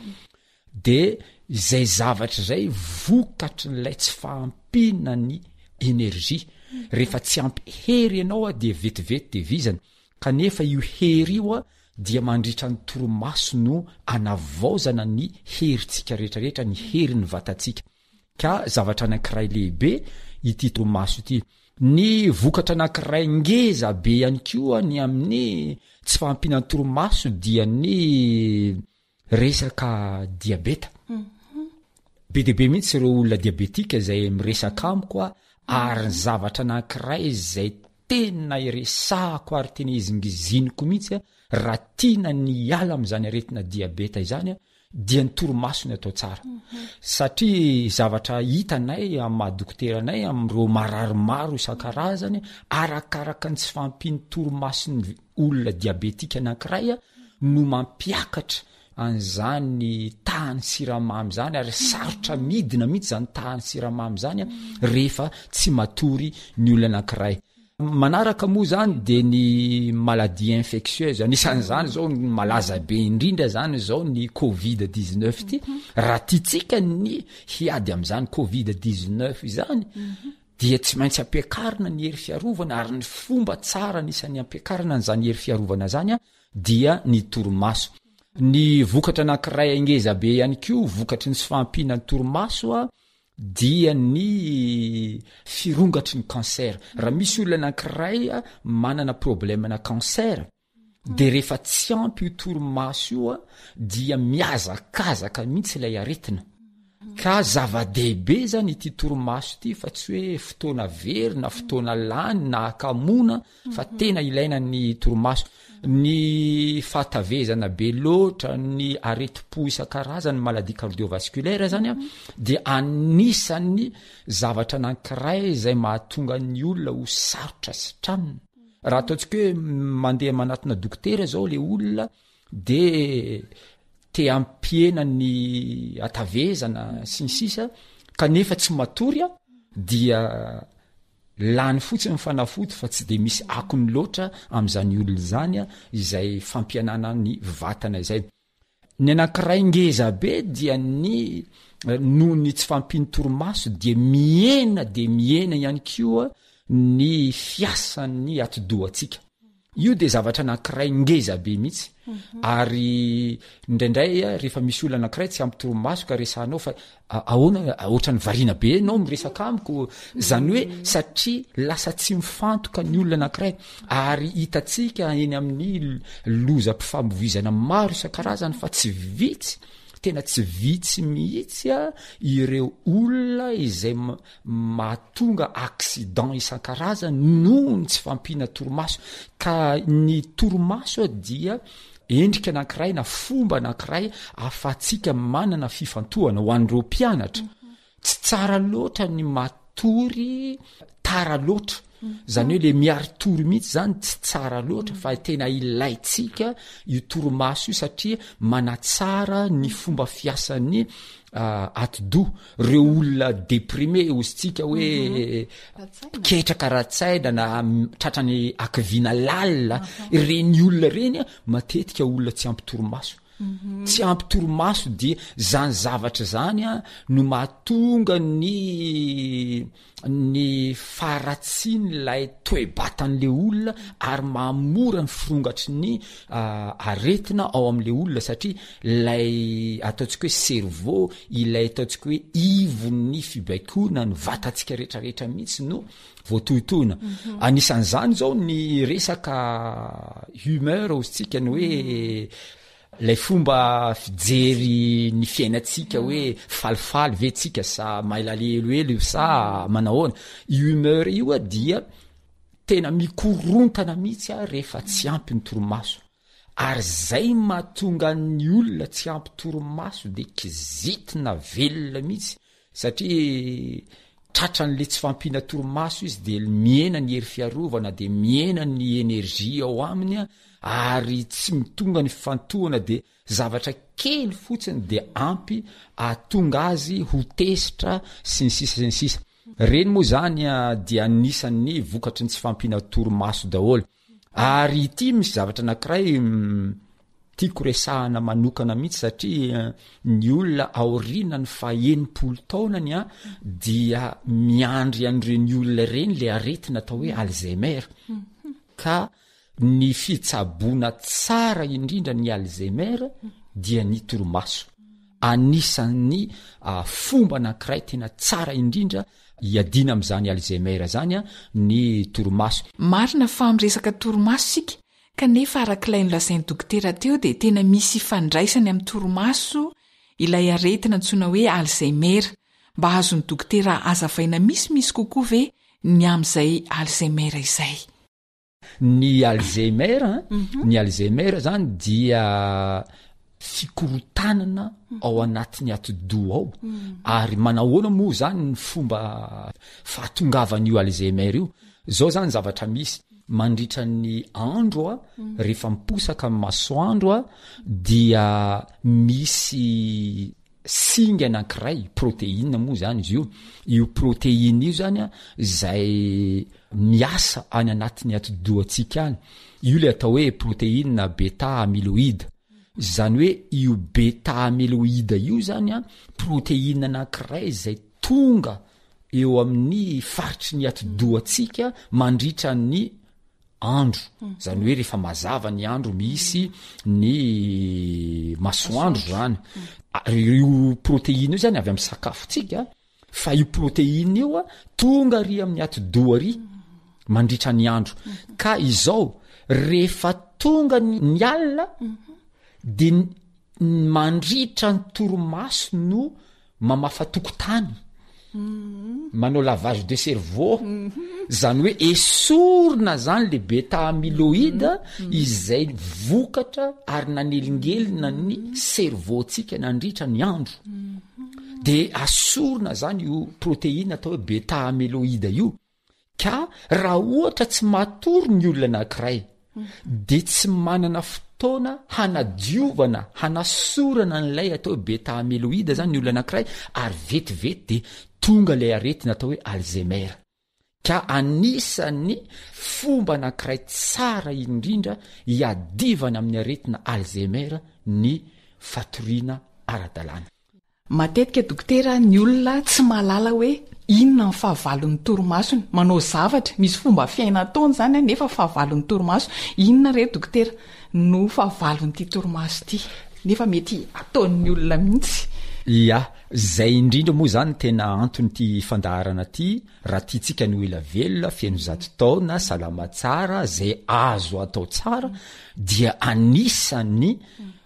De izay zavatra izay vokatrin'ilay tsy fahampiana ny energie. Rehefa tsy ampy hery ianao a dia vetivety de vizana. Kanefa io hery io a dia mandritra ny torimaso no anavaozana ny herintsika rehetrarehetra, ny herin'ny vatantsika. Ka zavatra anankiray lehibe ity torimaso ity. Ny vokatra anankiray ngeza be ihany koa ny amin'ny tsy fahampiana ny torimaso dia ny Resaka diabeta. Be dia be mihitsy ireo olona diabetika izay miresaka amiko a, ary ny zavatra anankiray izay tena iresahako ary tena izingiziniko mihitsy a, raha tiana ny hiala amin'izany aretina diabeta izany a, dia ny torimaso no atao tsara. Satria zavatra hitanay amin'ny maha dokotera anay amin'ireo marary maro isan-karazany, arakaraka ny tsy fahampian'ny torimason'ny olona diabetika anankiray a, no mampiakatra an'izany tahan'ny siramamy zany ary sarotra midina mihitsy zany tahan'ny siramamy zany a rehefa tsy matory ny olona anankiray. Manaraka moa zany de ny maladie infectieuse, anisan'izany zao ny malaza be indrindra zany zao ny covid 19 ity, raha tiantsika ny hiady am'izany covid 19 izany dia tsy maintsy ampiakarina ny hery fiarovana ary ny fomba tsara anisan'ny ampiakarana an'izany hery fiarovana zany a dia ny torimaso. Ny vokatra anankiray ngeza be ihany koa vokatry ny tsy fahampiana ny torimaso a dia ny firongatry ny cancer. Raha misy olona anankiray manana problème-na cancer de rehefa tsy ampy io torimaso io a dia mihazakazaka mihitsy ilay aretina. Ka zava-dehibe zany ity torimaso ity fa tsy hoe fotoana very na fotoana lany na hakamoana fa tena ilaina ny torimaso. Ny fahatavezana be loatra, ny aretim-po isan-karazany, maladie cardiovasculaire zany a, dia anisan'ny zavatra anankiray izay mahatonga ny olona ho sarotra sitranina. Raha ataontsika hoe mandeha manatona dokotera zao le olona de te hampihena ny hatavezana sy ny sisa kanefa tsy matory a dia lany fotsiny ny fanafody fa tsy de misy akony loatra am'zany olona izany a izay fampihenana ny vatana izay. Ny anankiray ngeza be dia ny noho ny tsy fahampian'ny torimaso dia mihena dia mihena ihany koa ny fiasan'ny atidohantsika. Io dia zavatra anankiray ngeza be mihitsy ary indraindray rehefa misy olona anankiray tsy ampy torimaso ka resahanao fa ahoana ohatran'ny variana be ianao miresaka amiko, zany hoe satria lasa tsy mifantoka ny olona anankiray ary hitantsika eny amin'ny lozam-pifamoivoizana maro isan-karazany fa tsy vitsy, tena tsy vitsy mihitsy a ireo olona izay mahatonga accident isan-karazany noho ny tsy fahampiana torimaso ka ny torimaso dia Endrika anankiray na fomba anankiray ahafahantsika manana fifantohana ho an'ireo mpianatra. Tsy tsara loatra ny matory tara loatra, zany hoe le miari-tory mihitsy zany tsy tsara loatra fa tena ilaintsika io torimaso io satria manatsara ny fomba fiasan'ny atidoha. Reo olona déprimé hozy tsika hoe ketraka ara-tsaina na tratran'ny hakiviana lalina, ireny olona ireny matetika olona tsy ampy torimaso. Tsy ampy torimaso dia zany zavatra zany no mahatonga ny ny faharatsian'ilay toe-batan'le olona ary mahamora ny firongatry ny aretina ao am'le olona satria lay ataontsika hoe cerveau, ilay ataontsika hoe ivon'ny fibaikoana ny vatantsika rehetrarehetra mihitsy no voatohitohina. Anisan'izany zao ny resaka humeur hozy tsika ny hoe Ilay fomba fijery ny fiainantsika hoe falifaly ve tsika sa mailalehelohelo sa manahoana. Io humeur io dia. Tena mikorontana mihitsy aho rehefa tsy ampy ny torimaso. Ary zay mahatonga ny olona tsy ampy torimaso de kizitina velona mihitsy satria tratran'le tsy fahampiana torimaso izy de mihena ny hery fiarovana de mihena ny energie ao aminy a, ary tsy mitonga ny fifantohana de zavatra kely fotsiny de ampy ahatonga azy ho tezitra sy ny sisa sy ny sisa. Reny moa zany dia anisan'ny vokatry ny tsy fahampiana torimaso daholo. Ary ity misy zavatra anankiray tiako resahana manokana mihitsy satria ny olona aorianan'ny faha-enimpolo taonany a dia miandry an'ireny olona ireny le aretina atao hoe Alzheimer. Ka ny fitsaboana tsara indrindra ny Alzheimer dia ny torimaso. Anisan'ny fomba anankiray tena tsara indrindra Iadiana amin'izany Alzheimer izany ny torimaso. Marina fa miresaka torimaso isika, kanefa arak'ilay nolazain'i dokotera teo dia tena misy ifandraisany amin'ny torimaso ilay aretina antsoina hoe Alzheimer. Mba azon'ny dokotera hazavaina misimisy kokoa ve ny amin'izay Alzheimer izay? Ny Alzheimer, ny Alzheimer zany dia fikorontanana ao anatin'ny atidoha ao. Ary manahoana moa zany ny fomba fahatongavan'io Alzheimer io? Zao zany zavatra misy, mandritra ny andro a, rehefa miposaka ny masoandro a, dia misy singa anankiray, protéine moa zany izy io, io protéine io zany a zay miasa any anatin'ny atidohantsika any, io le atao hoe protéine beta amyloïde, zany hoe io beta amyloïde io zany a protéine anankiray zay tonga eo amin'ny faritry ny atidohantsika mandritra ny andro, zany hoe rehefa mazava ny andro misy ny masoandro zany, ary io protéine io zany avy amin'ny sakafontsika fa io protéine io a tonga ary amin'ny atidoha ary mandritra ny andro, ka izao rehefa tonga ny alina de mandritra ny torimaso no mamafa tokotany, manao lavage de cerveau, zany hoe esorina zany le beta amyloïde izay vokatra ary nanelingelina ny cerveau-tsika nandritra ny andro, de asorina zany io protéine atao hoe beta amyloïde io. Ka raha ohatra tsy matory ny olona anankiray de tsy manana fotoana hanadiovana, hanasorana an'ilay atao hoe beta amyloïde zany ny olona anankiray ary vetivety de tonga ilay aretina atao hoe Alzheimer. Ka anisan'ny fomba anankiray tsara indrindra hiadivana amin'ny aretina Alzheimer ny fatoriana ara-dalàna. Matetika dokotera ny olona tsy mahalala hoe inona ny fahavalon'ny torimasony, manao zavatra, misy fomba fiaina ataony izany nefa fahavalon'ny torimaso, inona re dokotera no fahavalon'ity torimaso ity nefa mety ataon'ny olona mihitsy? Ia, zay indrindra moa zany tena anton'ity fandaharana ty, raha tiantsika ny ho ela velona, feno zato taona, salama tsara, zay azo atao tsara dia anisan'ny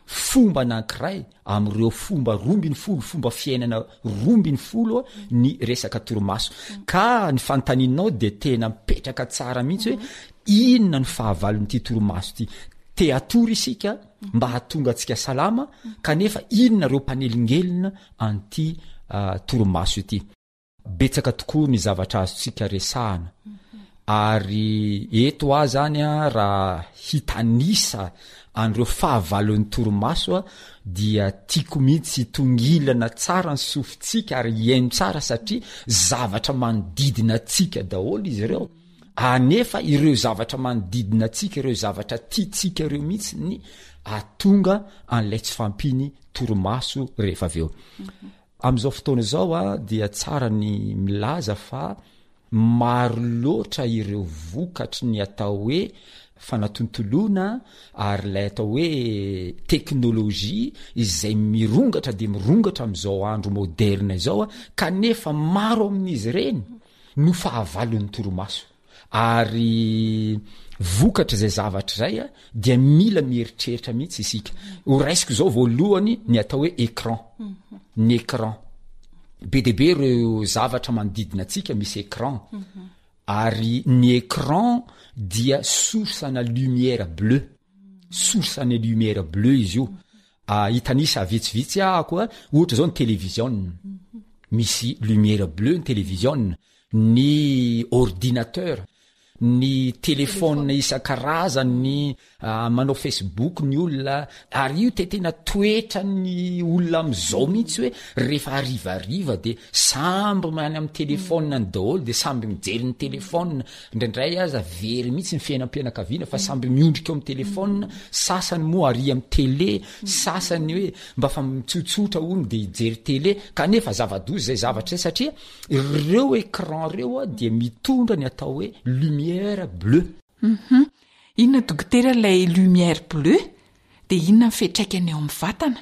fomba anankiray amin'ireo fomba 12, fomba fiainana 12 ny resaka torimaso. Ka ny fanontanianao dia tena mipetraka tsara mihitsy hoe inona no fahavalon'ity torimaso ity. Te hatory isika mba hahatonga antsika salama, kanefa inona ireo mpanelingelina an'ity torimaso ity. Betsaka tokoa ny zavatra azontsika resahana ary eto aho zany a raha hitanisa an'ireo fahavalon'ny torimaso a dia tiako mihitsy hitongilana tsara ny sofintsika ary hihaino tsara satria zavatra manodidina antsika daholo izy ireo anefa ireo zavatra manodidina antsika ireo zavatra tiantsika ireo mihitsy ny ahatonga an'ilay tsy fahampiany torimaso rehefa avy eo. Amin'izao fotoana izao dia tsara ny milaza fa maro loatra ireo vokatry ny atao hoe fanatontoloana ary ilay atao hoe teknolojia izay mirongatra dia mirongatra amin'izao andro moderna izao kanefa maro amin'izy ireny no fahavalon'ny torimaso. Ary vokatra izay zavatra izay a dia mila mieritreritra mihitsy isika. Ho raisiko izao voalohany ny atao hoe écran. Ny écran. Be dia be ireo zavatra manodidina antsika misy écran. Ary ny écran dia source ana lumière bleue, source ana lumière bleue izy io. Hitanisa vitsivitsy ahako a, ohatra zao ny télévision, misy lumière bleue ny télévision, ny ordinateur, ny telephone isan-karazany, ny manao facebook ny olona, ary io te tena toetran'ny olona am'zao mihitsy hoe rehefa harivariva de samby any amin'ny telephone any daholo de samby mijery ny telephone, indraindray aza very mihitsy ny fiainam-pianakaviana fa samby miondrika eo amin'ny telephone, sasany moa ary amin'ny tele, sasany hoe mba fa mitsotsotra hono de hijery tele, kanefa zava-doza zay zavatra zay satria Ireo écran ireo dia mitondra ny atao hoe lumière bleue. Hum Inona dokotera ilay lumière bleue? Dia inona ny fiantraikany eo amin'ny vatana?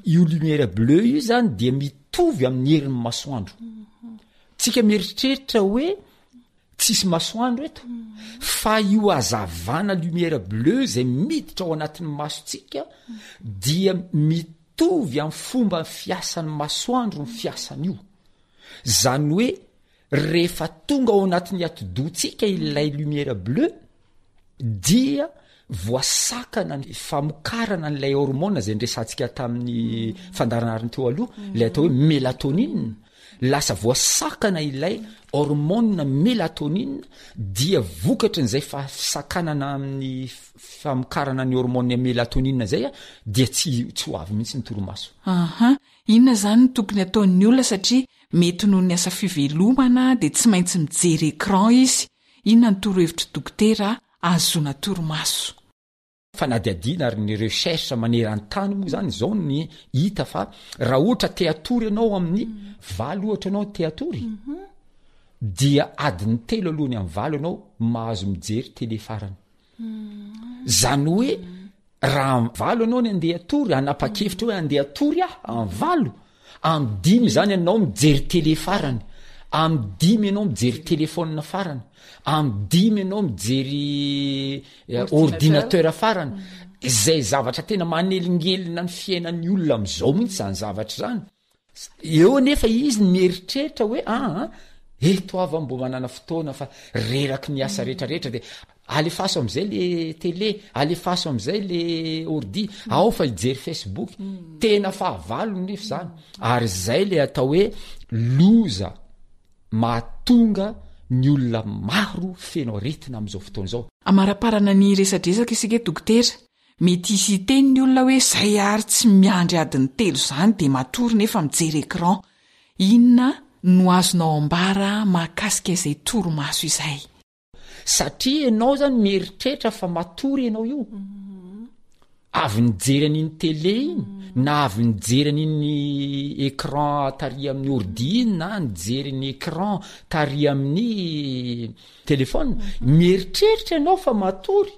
Io lumière bleue io izany dia mitovy amin'ny herin'ny masoandro. Tsika mieritreritra hoe tsisy masoandro eto fa io hazavana lumière bleue izay miditra ao anatin'ny masontsika dia mitovy amin'ny fomba fiasan'ny masoandro ny fiasan'io. Zany hoe rehefa tonga ao anatin'ny atidohantsika ilay lumière bleue dia voasakana ny famokarana an'ilay hormone zay ndresantsika tamin'ny fandaharanariny teo aloha, ilay atao hoe mélatonine, lasa voasakana ilay hormone mélatonine dia vokatrin'izay fahasakanana amin'ny famokarana ny hormone mélatonine zay a dia tsy tsy ho avy mihitsy ny torimaso. Aha, inona izany no tokony ataon'ny olona satria mety noho ny asa fivelomana dia tsy maintsy mijery écran izy, inona ny torohevitr'i dokotera ahazoana torimaso? Fanadihadiana ary ny recherche maneran-tany moa zany izao ny hita fa raha ohatra te hatory ianao amin'ny valo ohatra ianao te hatory dia adiny telo alohany amin'ny valo ianao mahazo mijery tele farany. Zany hoe raha am valo ianao ny andeha hatory, hanapa-kevitra hoe andeha hatory aho am valo, am dimy zany ianao mijery tele farany, am dimy ianao mijery telephone farany, am dimy ianao mijery ordinateur farany, izay zavatra tena manelingelina ny fiainan'ny olona am'zao mihitsy zany zavatra zany. Eo anefa izy ny mieritreritra hoe aa eto aho va mbo manana fotoana fa reraky ny asa rehetrarehetra de alefaso am'izay le tele, alefaso am'izay le ordi, ao fa hijery facebook, tena fahavalony nefa zany, ary zay le atao hoe loza mahatonga ny olona maro feno aretina am'izao fotoana izao. Amaraparana ny resadresaka isika dokotera, Mety hisy hiteny ny olona hoe zay ary tsy miandry adiny telo zany de matory nefa mijery écran. Inona no azonao ambara mahakasika izay torimaso izay? Satria ianao zany mieritreritra fa matory ianao io, avy nijery an'iny télé iny na avy nijery an'iny écran tary amin'ny ordi iny na nijery ny écran tary amin'ny Téléphone, mieritreritra ianao fa matory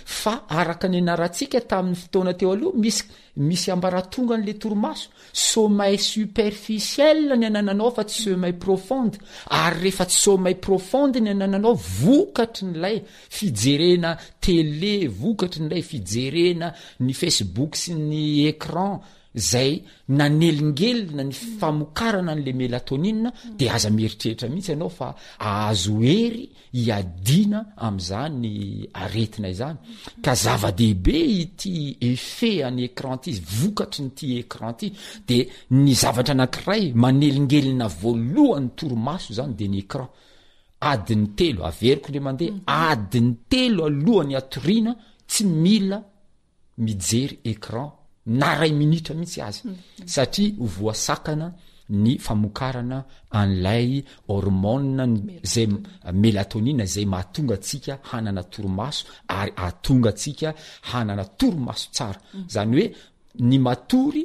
fa araka ny anarantsika tamin'ny fotoana teo aloha misy misy ambaratongany le torimaso, sommeil superficiel ny anananao fa tsy sommeil profonde, ary rehefa tsy sommeil profonde ny anananao vokatry n'ilay fijerena télé, vokatry n'ilay fijerena ny facebook sy ny écran zay nanelingelina ny famokarana an'le mélatonine de aza mieritreritra mihitsy ianao fa ahazo hery hiadiana am'zany aretina izany ka zava-dehibe ity effet any écran ty vokatry ny ty écran ty de ny zavatra anankiray manelingelina voalohany torimaso zany de ny écran adiny telo averiko le mandeha adiny telo alohany atoriana tsy mila mijery écran na ray minitra mihitsy aza satria ho voasakana ny famokarana an'ilay hormone zay mélatonine zay mahatonga antsika hanana torimaso ary ahatonga antsika hanana torimaso tsara zany hoe ny matory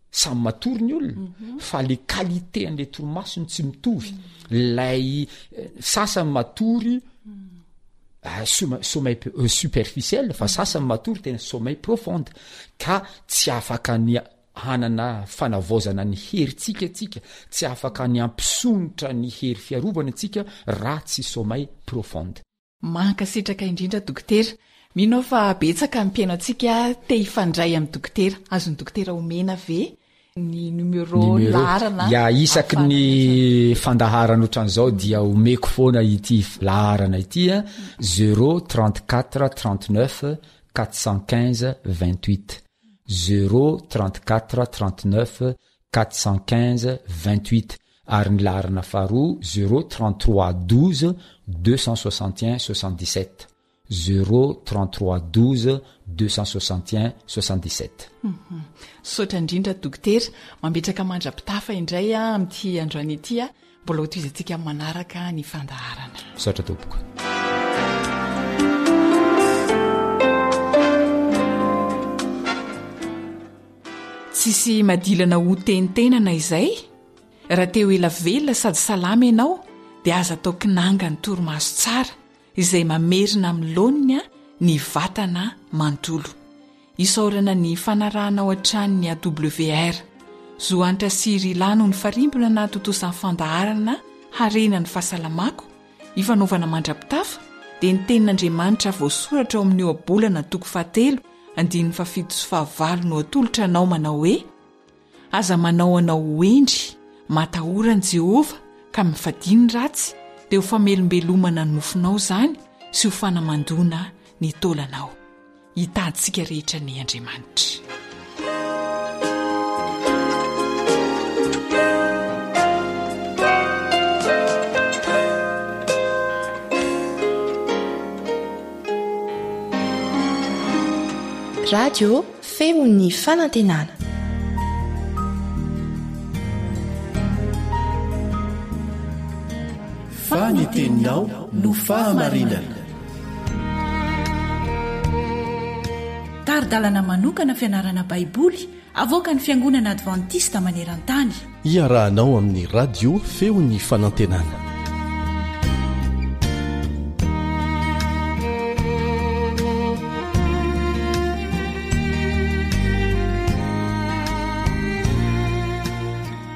samy matory ny olona fa le qualité an'le torimaso no tsy mitovy lay sasany matory sommeil superficiel fa sasany matory tena sommeil profonde ka tsy afaka ny hanana fanavaozana ny herintsika tsika tsy afaka ny hampisonitra ny hery fiarovana tsika raha tsy sommeil profonde. Mankasitraka indrindra Dokotera. Mino aho fa betsaka ny mpihaino antsika te hifandray amin'i Dokotera. Azon'i Dokotera omena ve? Ny numéro, ny laharana. Ya, isaky ny fandaharana ohatran'izao dia omeko foana ity laharana ity a, zéro 34 39 415 28. Zéro 34 39 415 28 ary ny laharana faharoa zéro 33 12 261 77. Zéro 33 12 261 77. Misaotra indrindra Dokotera. Mametraka mandra-pitafa indray amin'ity androany ity. Mbola hotohizantsika amin'ny manaraka ny fandaharana. Misaotra tompoko. Tsisy madilana ho tenitenana izay? Raha te ho ela velona sady salama ianao dia aza atao kinanga ny torimaso tsara izay mamerina amin'ny laoniny ny vatana manontolo. Isaorana ny fanarahanao hatrany ny AWR. Zo Hanitra sy Rila no nifarimbona nahatontosa ny fandaharana Harena ny fahasalamako, ifanaovana mandra-pitafa, dia ny tenin'Andriamanitra voasoratra ao amin'ny Ohabolana toko fahatelo andininy fahafito sy fahavalo no atolotra anao manao hoe, Aza manao anao ho hendry, matahora an'i Jehovah, ka mifadia ny ratsy, dia ho famelombelomana ny nofonao izany sy ho fanamandoana ny taolanao. Hitantsika rehetra anie Andriamanitra. Radio Feon'ny fanantenana. Fa ny teninao no fahamarinana. Tari-dalana manokana fianarana Baiboly avoakan'ny Fiangonana Advantista maneran-tany. Iarahanao amin'ny Radio Feon'ny Fanantenana.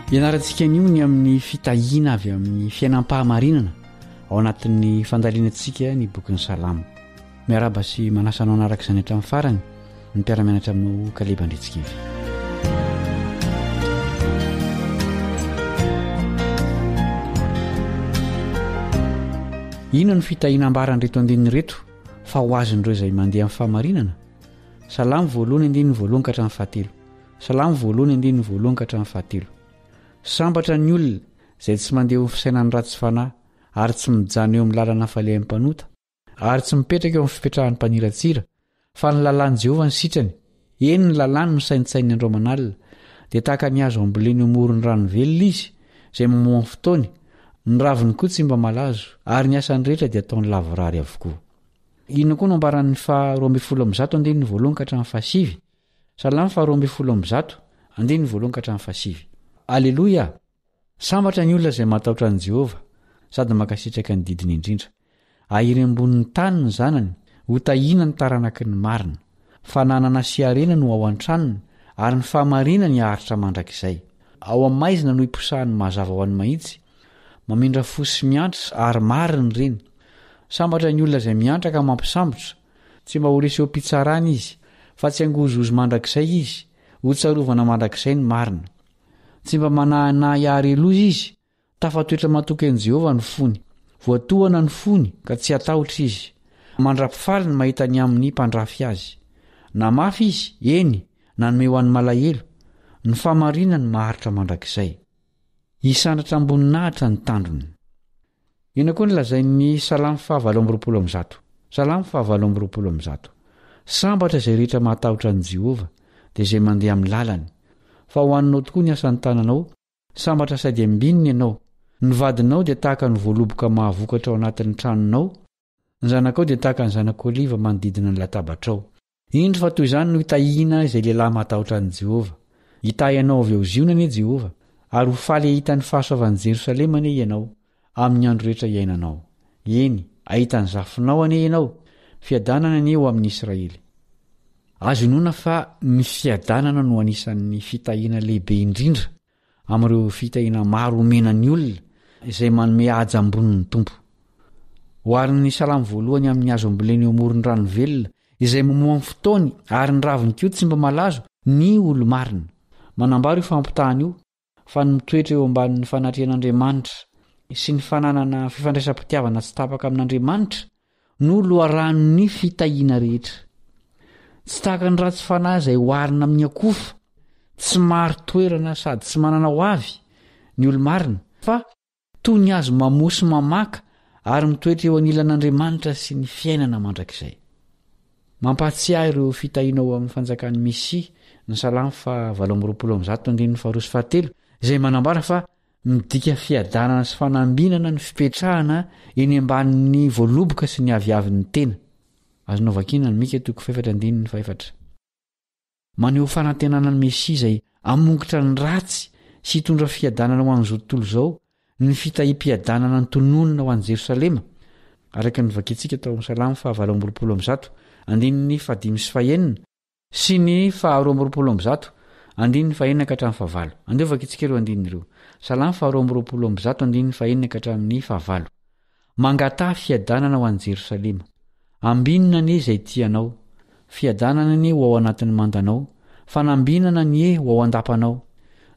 Ianarantsika anio ny amin'ny fitahiana avy amin'ny fiainam-pahamarinana ao anatin'ny fandalinantsika ny bokin'ny Salamo. Miarahaba sy manasa anao hanaraka izany hatramin'ny farany ny mpiara-mianatra aminao Kaleba Andritsikivy. Inona no fitahiana ambaran'ireto andininy ireto fa ho azon'ireo izay mandeha amin'ny fahamarinana? Salamo voalohany andininy voalohany ka hatramin'ny fahatelo. Salamo voalohany andininy voalohany ka hatramin'ny fahatelo. Sambatra ny olona izay tsy mandeha ho fisainan'ny ratsy fanahy ary tsy mijanona eo amin'ny lalana falehan'ny mpanota, Ary tsy mipetraka eo amin'ny fipetrahan'ny mpaniratsira, fa ny lalàn'i Jehovah no sitrany, eny, ny lalàny no saintsaininy andro aman'alina. Dia tahaka ny hazo ambolena eo amoron'ny rano velona izy, izay mamoa amin'ny fotoany, ny raviny koa tsy mba malazo, ary ny asany rehetra dia ataony lavorary avokoa. Inona koa no ambaran'ny faha 112 andininy voalohany ka hatramin'ny fahasivy? Salamo faha 112, andininy voalohany ka hatramin'ny fahasivy. Aleloia! Sambatra ny olona izay matahotra an'i Jehovah sady mankasitraka ny didiny indrindra. Ahiry ambonin'ny tany ny zanany, hotahiana ny taranaky ny marina. Fananana sy harena no ao an-tranony, ary ny fahamarinany haharitra mandrakizay. Ao amin'ny maizina no iposahan'ny mazava ho an'ny mahitsy, mamindra fo sy miantra ary marina ireny. Sambatra ny olona izay miantra ka mampisambotra, tsy mba ho resy eo am-pitsarana izy, fa tsy hangozohozo mandrakizay izy, hotsarovana mandrakizay ny marina. Tsy mba manahinahy hahare loza izy, tafatoetra matoky an'i Jehovah ny fony. Voatohana ny fony, ka tsy hatahotra izy. Mandra-pifaly ny mahita ny amin'ny mpandrafy azy. Namafy izy, eny, nanome ho an'ny malahelo, ny fahamarinany maharitra mandrakizay. Hisandratra am-boninahitra ny tandrony. Inona koa no lazain'ny Salamo faha 128? Salamo faha 128. Sambatra izay rehetra mahatahotra an'i Jehovah, dia izay mandeha amin'ny lalany. Fa ho aninao tokoa ny asan'ny tananao, sambatra sady ambinina ianao. Ny vadinao dia tahaka ny voaloboka mahavokatra ao anatin'ny tranonao, ny zanakao dia tahaka ny zanak'oliva manodidina ny latabatrao. Indro fa toy izany no hitahiana izay lehilahy matahotra an'i Jehovah. Hitahy anao avy ao Ziona anie Jehovah, ary ho faly hahita ny fahasoavan'i Jerosalema anie ianao, amin'ny andro rehetra iainanao. Eny, hahita ny zafinao anie ianao, fiadanana anie ho amin'i Israely. Azo inoana fa ny fiadanana no anisan'ny fitahiana lehibe indrindra amin'ireo fitahiana maro omena ny olona izay manome haja ambony ny Tompo. Oharin'ny Salamo voalohany amin'ny hazo ambolena eo amoron'ny rano velona izay mamoa amin'ny fotoany ary ny raviny koa tsy mba malazo ny olo-marina. Manambara io fampitahana io fa ny mitoetra eo ambanin'ny fanatrehan'Andriamanitra sy ny fananana fifandraisam-pitiavana tsy tapaka amin'Andriamanitra no loharanon'ny fitahiana rehetra. Tsy tahaka ny ratsy fanahy izay oharina amin'ny akofa, tsy marin-toerana sady tsy manana hoavy ny olo-marina, fa toy ny hazo mamoa sy mamaka ary mitoetra eo anilan'Andriamanitra sy ny fiainana mandrakizay. Mampahatsiahy ireo fitahiana ao amin'ny fanjakan'ny Mesia ny Salamo faha 128 andininy faharoa sy fahatelo, izay manambara fa midika fiadanana sy fanambinana ny fipetrahana eny ambanin'ny voaloboka sy ny aviavin'ny tena. Azonao vakiana ny Mika toko fahefatra andininy fahefatra. Maneho fanantenana ny Mesia izay hamongotra ny ratsy sy hitondra fiadanana ho an'izao tontolo izao ny fitahiam-piadanana notononina ho an'i Jerosalema, araka ny novakintsika tao amin'ny Salamo faha 128, andininy fahadimy sy fahenina, sy ny faha 122, andininy fahenina ka hatramin'ny fahavalo. Andeha hovakintsika ireo andininy ireo. Salamo faha 122, andininy fahenina ka hatramin'ny fahavalo. Mangataha fiadanana ho an'i Jerosalema. Ambinina anie izay tia anao. Fiadanana anie ho ao anatin'ny mandanao, fanambinana anie ho ao an-dapanao.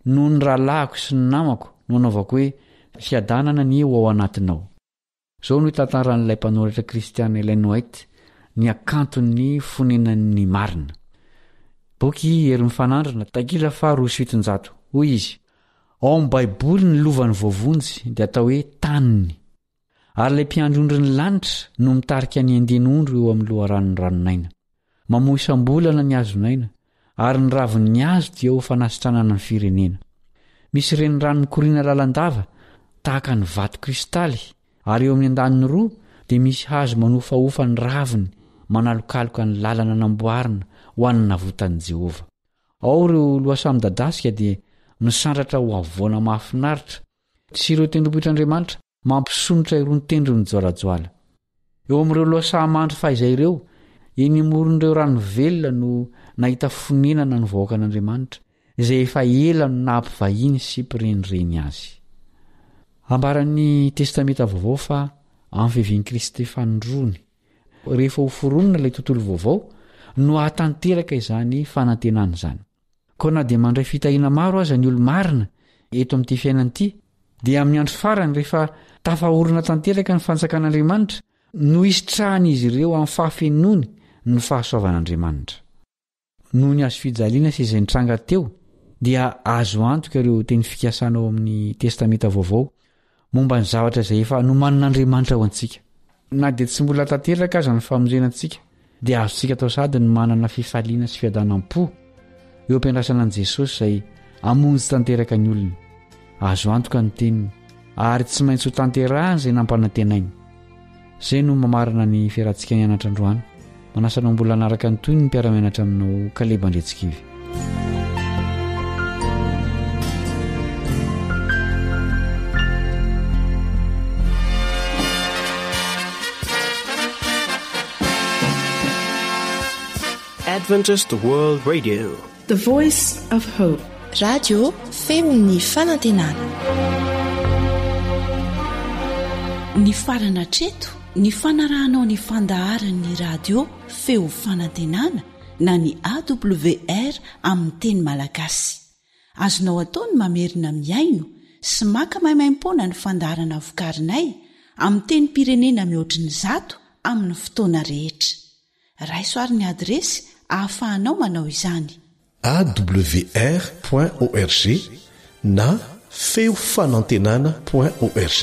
Noho ny rahalahiko sy ny namako no anaovako hoe, Fiadanana anie ho ao anatinao. Izao no itantaran'ilay mpanoratra kristiana Ellen White ny hakanton'ny fonenan'ny marina. Boky Hery Mifanandrina, takila faha 702. Hoy izy, Ao amin'ny Baiboly ny lovan'ny voavonjy dia atao hoe taniny. Ary ilay mpiandry ondrin'ny lanitra no mitarika ny andian'ondry eo amin'ny loharanon'ny ranon'aina. Mamoa isam-bolana ny hazon'aina, ary ny ravin'ny hazo dia ho fanasitranana ny firenena. Misy renirano mikoriana lalandava tahaka ny vato kristaly, ary eo amin'ny andaniny roa dia misy hazo manofahofa ny raviny manalokaloka ny lalana namboarina ho an'ny navotan'i Jehovah. Ao ireo lohasaha midadasika dia misandratra ho havoana mahafinaritra, sy ireo tendrombohitr'Andriamanitra mampisonitra irony tendrony mijoalajoala. Eo amin'ireo lohasaha mandry fahizay ireo, eny amoron'ireo rano velona no nahita fonenana ny vahoakan'Andriamanitra, izay efa ela no naha mpivahiny sy mpirenireny azy. Ambaran'ny Testamenta Vaovao fa amin'ny fiavian'i Kristy fanindroany, Rehefa ho foronina ilay tontolo vaovao no hahatanteraka izany fanantenana izany. Koa na dia mandray fitahiana maro aza ny olo-marina eto amin'ity fiainana ity, dia amin'ny andro farany rehefa tafaorina tanteraka ny fanjakan'Andriamanitra no hisitrahan'izy ireo amin'ny fahafenoany ny fahasoavan'Andriamanitra. Noho ny hazofijaliana sy izay nitranga teo, dia azo antoka ireo teny fikasana ao amin'ny Testamenta Vaovao momba ny zavatra izay efa nomanin'Andriamanitra ho antsika. Na dia tsy mbola tanteraka aza ny famonjena antsika, dia azontsika atao sahady ny manana fifaliana sy fiadanam-po eo am-piandrasana an'i Jesosy izay hamonjy tanteraka ny olony. Azo antoka ny teniny, ary tsy maintsy hotanterahany izay nampanantenainy. Izay no mamarana ny fiarahantsika nianatra androany. Manasa anao mbola hanaraka ny tohiny ny mpiara-mianatra aminao Kaleba Andriantsikivy. Adventist World Radio. The Voice of Hope. Radio feon'ny fanantenana. Nifarana hatreto ny fanarahanao ny fandaharan'ny radio feo fanantenana na ny AWR amin'ny teny malagasy. Azonao atao ny mamerina mihaino sy maka maimaimpoana ny fandaharana vokarinay amin'ny tenim-pirenena mihoatry ny zato amin'ny fotoana rehetra. Raiso ary ny adiresy ahafahanao manao izany. Awr point org na feo fanantenana point org.